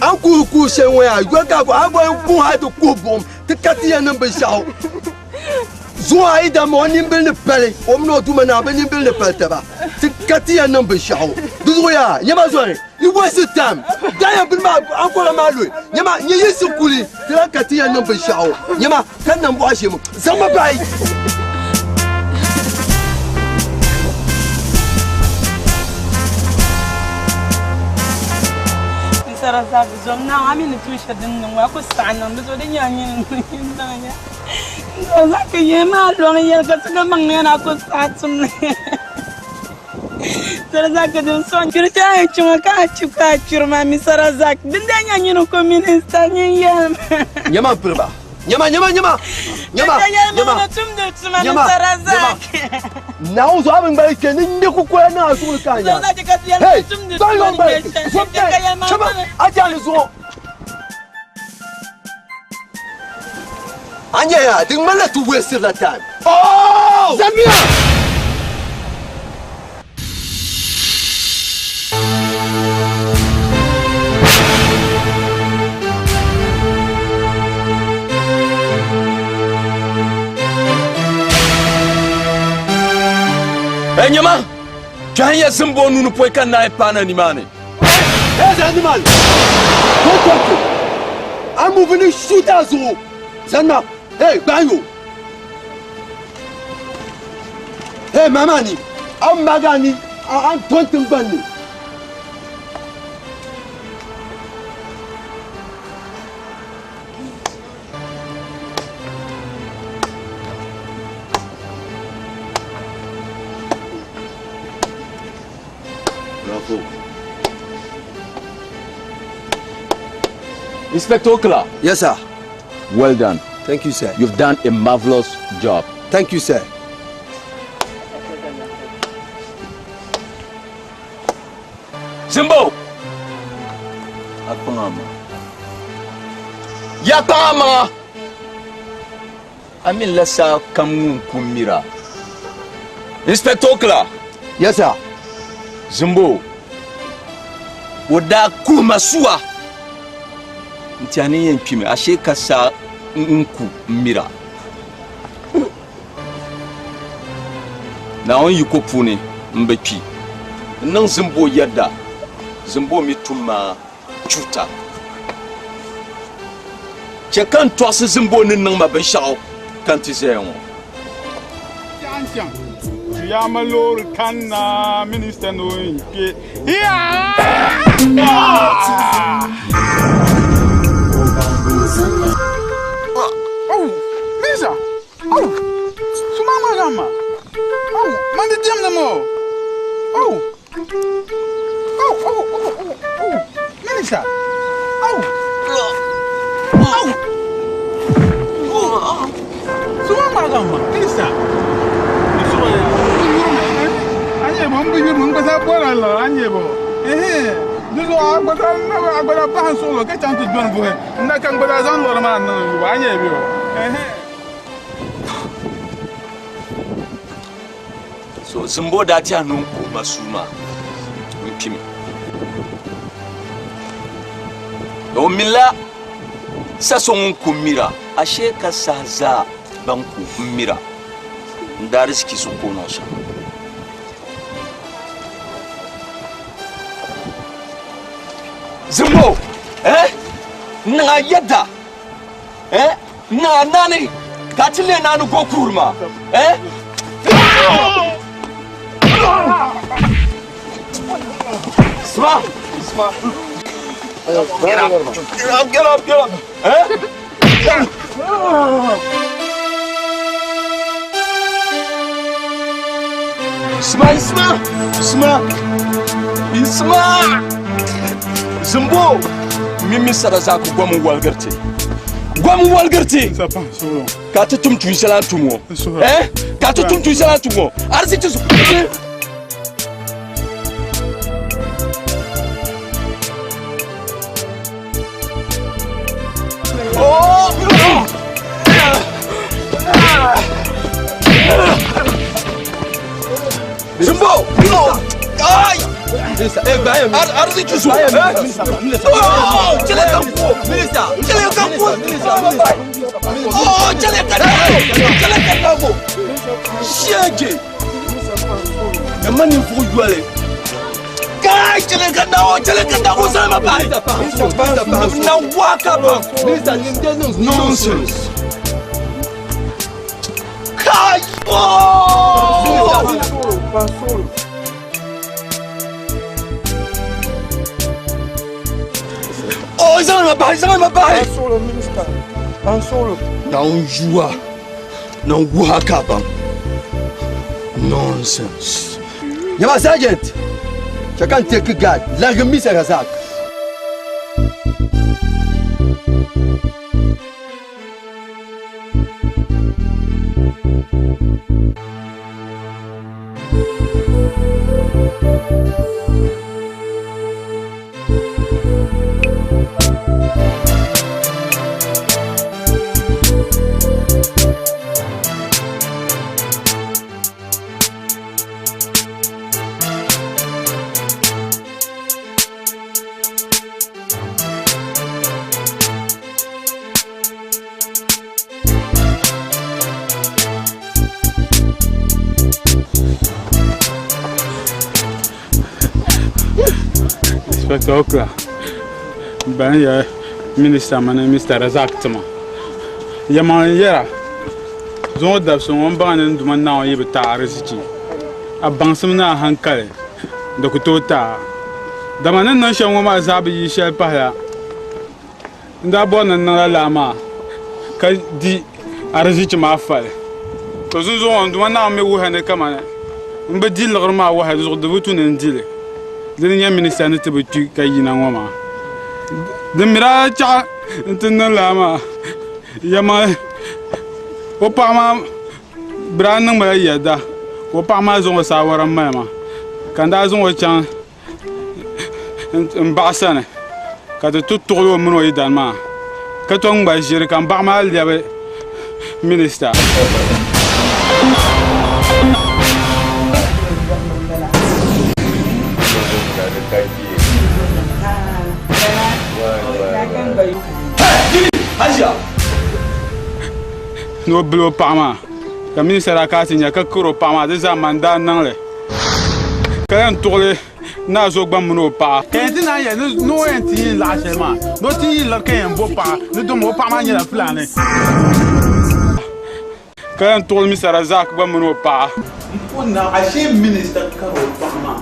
A ni kuhi kuhi shɛli ŋɔ yaa yoli ka a gba yɛn kuhi hali ti kuhi buɣim ti ka ti yɛn niŋ binshɛɣu. Zuŋɔ a yi damma o nimbili ni pali o mini o duuma naa bɛ nimbili ni pali taba ti ka ti yɛn niŋ binshɛɣu. Di zuɣu yaa nyama zɔri you waste time daa yɛn bini maa ankora maa loyi nyama nyɛ yiɣisi kuli ti lahi ka ti yɛn niŋ binshɛɣu nyama ka nambɔɣu ʒimi zaŋmi bahi. Sara zaa bi zom Naawuni a mi ni tuun shɛli din niŋ ŋɔ a ku saɣi niŋ di zuɣu di nyɛla nyini n zaŋ ya Razak yɛn maa lɔŋ yɛli ka ti gba maŋ yɛn a ku saɣi tum li Razak din sɔŋ kpiri ti a yɛn chaŋ ka a chi ka a kpiri ma Mr. Razak din daa nyɛ nyini ko minista nyin yɛli ma. Nyama m piri ba. Nyama nyama nyama nyama nyama nyama nyama Naawuni zuɣu a bi ŋmali kpe ni ŋme kukoya niŋ a zuɣu ni ka a nya. Hey! Dɔn yɔn ŋmali so kpe chama a jaani zuɣu. A nya ya di ŋmanila ti wastirila time. Oh! Zamiya! Hey, nyama! Kpɛhi ya zimbo nuu ni pɔi ka naai paana nimaani. Hey, zani nimaani! Don't talk to me! I'm moving to shoot a zuɣu! Zani ma! Hey, gbahi yo! Hey, mama ni! A maga ni! A n ton tiŋgbani ni! Bravo. Inspector Okla. Yes, sir. Well done. Thank you, sir. You've done a marvelous job. Thank you, sir. Zimbo! Akpaŋ Ya kpaŋ a maŋa! A mi la saa kam ŋun ku mira. Inspector Okla! Yes, sir. Zimbo, o daa kuhi ma suwa n tiɛhi ni n yɛn kpimi ashee ka saa n ku mira. Naawuni yiko puuni m bi kpi. N niŋ Zimbo yɛda, Zimbo mi tum ma chuuta. Chɛ ka n tɔɣisi Zimbo ni niŋ ma binshɛɣu ka n ti zaya ŋɔ. Chaŋ Chiyaama loori kanna minista ni o yɛn kpe. Oh, Minista! Oh, suma ŋɔ zaŋ ma. Oh, man di diɛmdi mi o. Oh, oh, oh, oh, oh, oh, Minista! Oh, oh, oh, suma ŋɔ zaŋ ma, Minista! Anyebo, n bi yuri n gba zaa bɔra la anyebo. Ehe, di zuɣu a gba zaa a gba zaa pahi n suɣulo ka chaŋ ti dɔni buhi. N na ka n gba zaa zaŋ lɔri maa niŋ n yubu anyebo. Ehe. So Zimbo daa tɛhi ni n kuhi ma suu maa n kpimi. O minila sa so ŋun ku mira, ashee ka saha zaa ban ku mira n daariziki zuɣu ka o niŋ shɛm. Zimbo, eh? N niŋ a yɛda, eh? N niŋ a naani ka a ti leei naani go kuhiri ma, eh? Sma! Sma! Get up! Get up! Get up! Get up! Eh? Isma, Isma, Isma, Isma. Zimbo, mimi sara za ku gom waligiri ti. Gom waligiri ti. Ka ti tum tuun shɛli a ni tum ŋɔ. Eh? Ka ti tum tuun shɛli a ni tum ŋɔ. Ariziki zuɣu. Oh! Zimbo! Ai! Ariziki zuɣu. Oh! Chɛlɛ ka n ku. Chɛlɛ ka n ku. Oh! Chɛlɛ ka n ku. Chɛlɛ ka n ku. Shege! Yamma ninvuɣu yoli. Kai! Chɛlɛ ka na o! Chɛlɛ ka na o! Salima bahi! Na waka ba! Nonsense! Kai! Oh! Oh, zaŋ ma bahi! Zaŋ ma bahi! Naawuni yuwa. Na wuha ka baŋ. Nonsense. Nyama sergeant. Chɛ ka n take guard. Larigi Mr. Razak. Inspector Okra, ban ya Minister mini Mr. Razak tima. Yɛmaŋli yɛra, zuŋɔ dabisi ŋɔ m baŋ ni n Duuma Naawuni yi bi taai arizichi, a baŋsim ni a hankali di ku tooi taai a. Dama ni niŋ shɛm ŋɔ maa zaa bi yi shɛli pahila n daa bɔri ni n niŋla laa maa ka di arizichi maa fali. To zuŋɔ n Duuma Naawuni mi wuhiya ni kamani m bi di liɣiri maa wahala zuɣu di bi tu ni n di li. Dini n-nyɛ minista ni ti bi kpi ka yina ŋɔ maa. Din mi daa chaɣi nti niŋ lala maa, yɛlimaŋli o paɣa maa bɛ daa niŋ ma la yɛda ka o paɣa maa zaŋ o saawara m-mali ma ka n daa zaŋ o chaŋ m baɣa sani ka ti ti tuɣili o mini o yidana maa ka tom ŋma ʒiri ka m baɣa maa lɛbi minista. Ni o bili o paɣa maa ka minista daa kana ti nya ka kari o paɣa maa di zaa man daa niŋ li ka yɛn tuɣili Naa zo gba mini o paɣa. Ka yɛn ti naan yɛli ni o yɛn ti yi laɣa shɛli maa ni o ti yi liɣiri ka yɛn bo paɣa ni domi o paɣa maa nyɛla Fulani. Ka yɛn tuɣili Mista Razak gba mini o paɣa. M po naa ashee minista kari o paɣa maa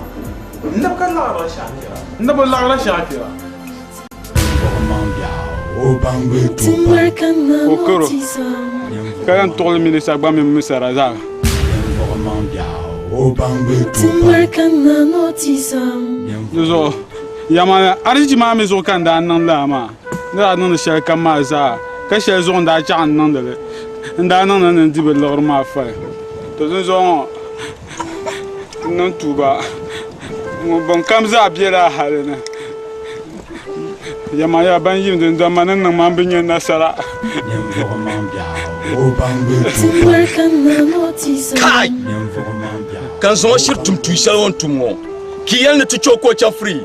n na bi ka laɣirila Shakira. N na bi laɣirila Shakira. O karo ka yɛn tuɣili minista gba mini Mista Razak. Di zuɣu yɛma arizichi maa mi zuɣu ka n daa niŋ lala maa. N ni daa niŋdi shɛli kam maa zaa ka shɛli zuɣu n daa chaɣ n niŋdi li. N daa niŋdi ni n di bɛ liɣiri maa fali. To dinzuɣu ŋɔ n niŋ tuuba ŋun kam zaa bela hali ni. Yɛmaya ban yim din dɔn ma ni niŋ ma n bi nya nasara. Kai! Ka n zaŋ o shiri tum tuun shɛli o ni tum ŋɔ, ka yi yɛli ni ti chɛ o ka o chaŋ free.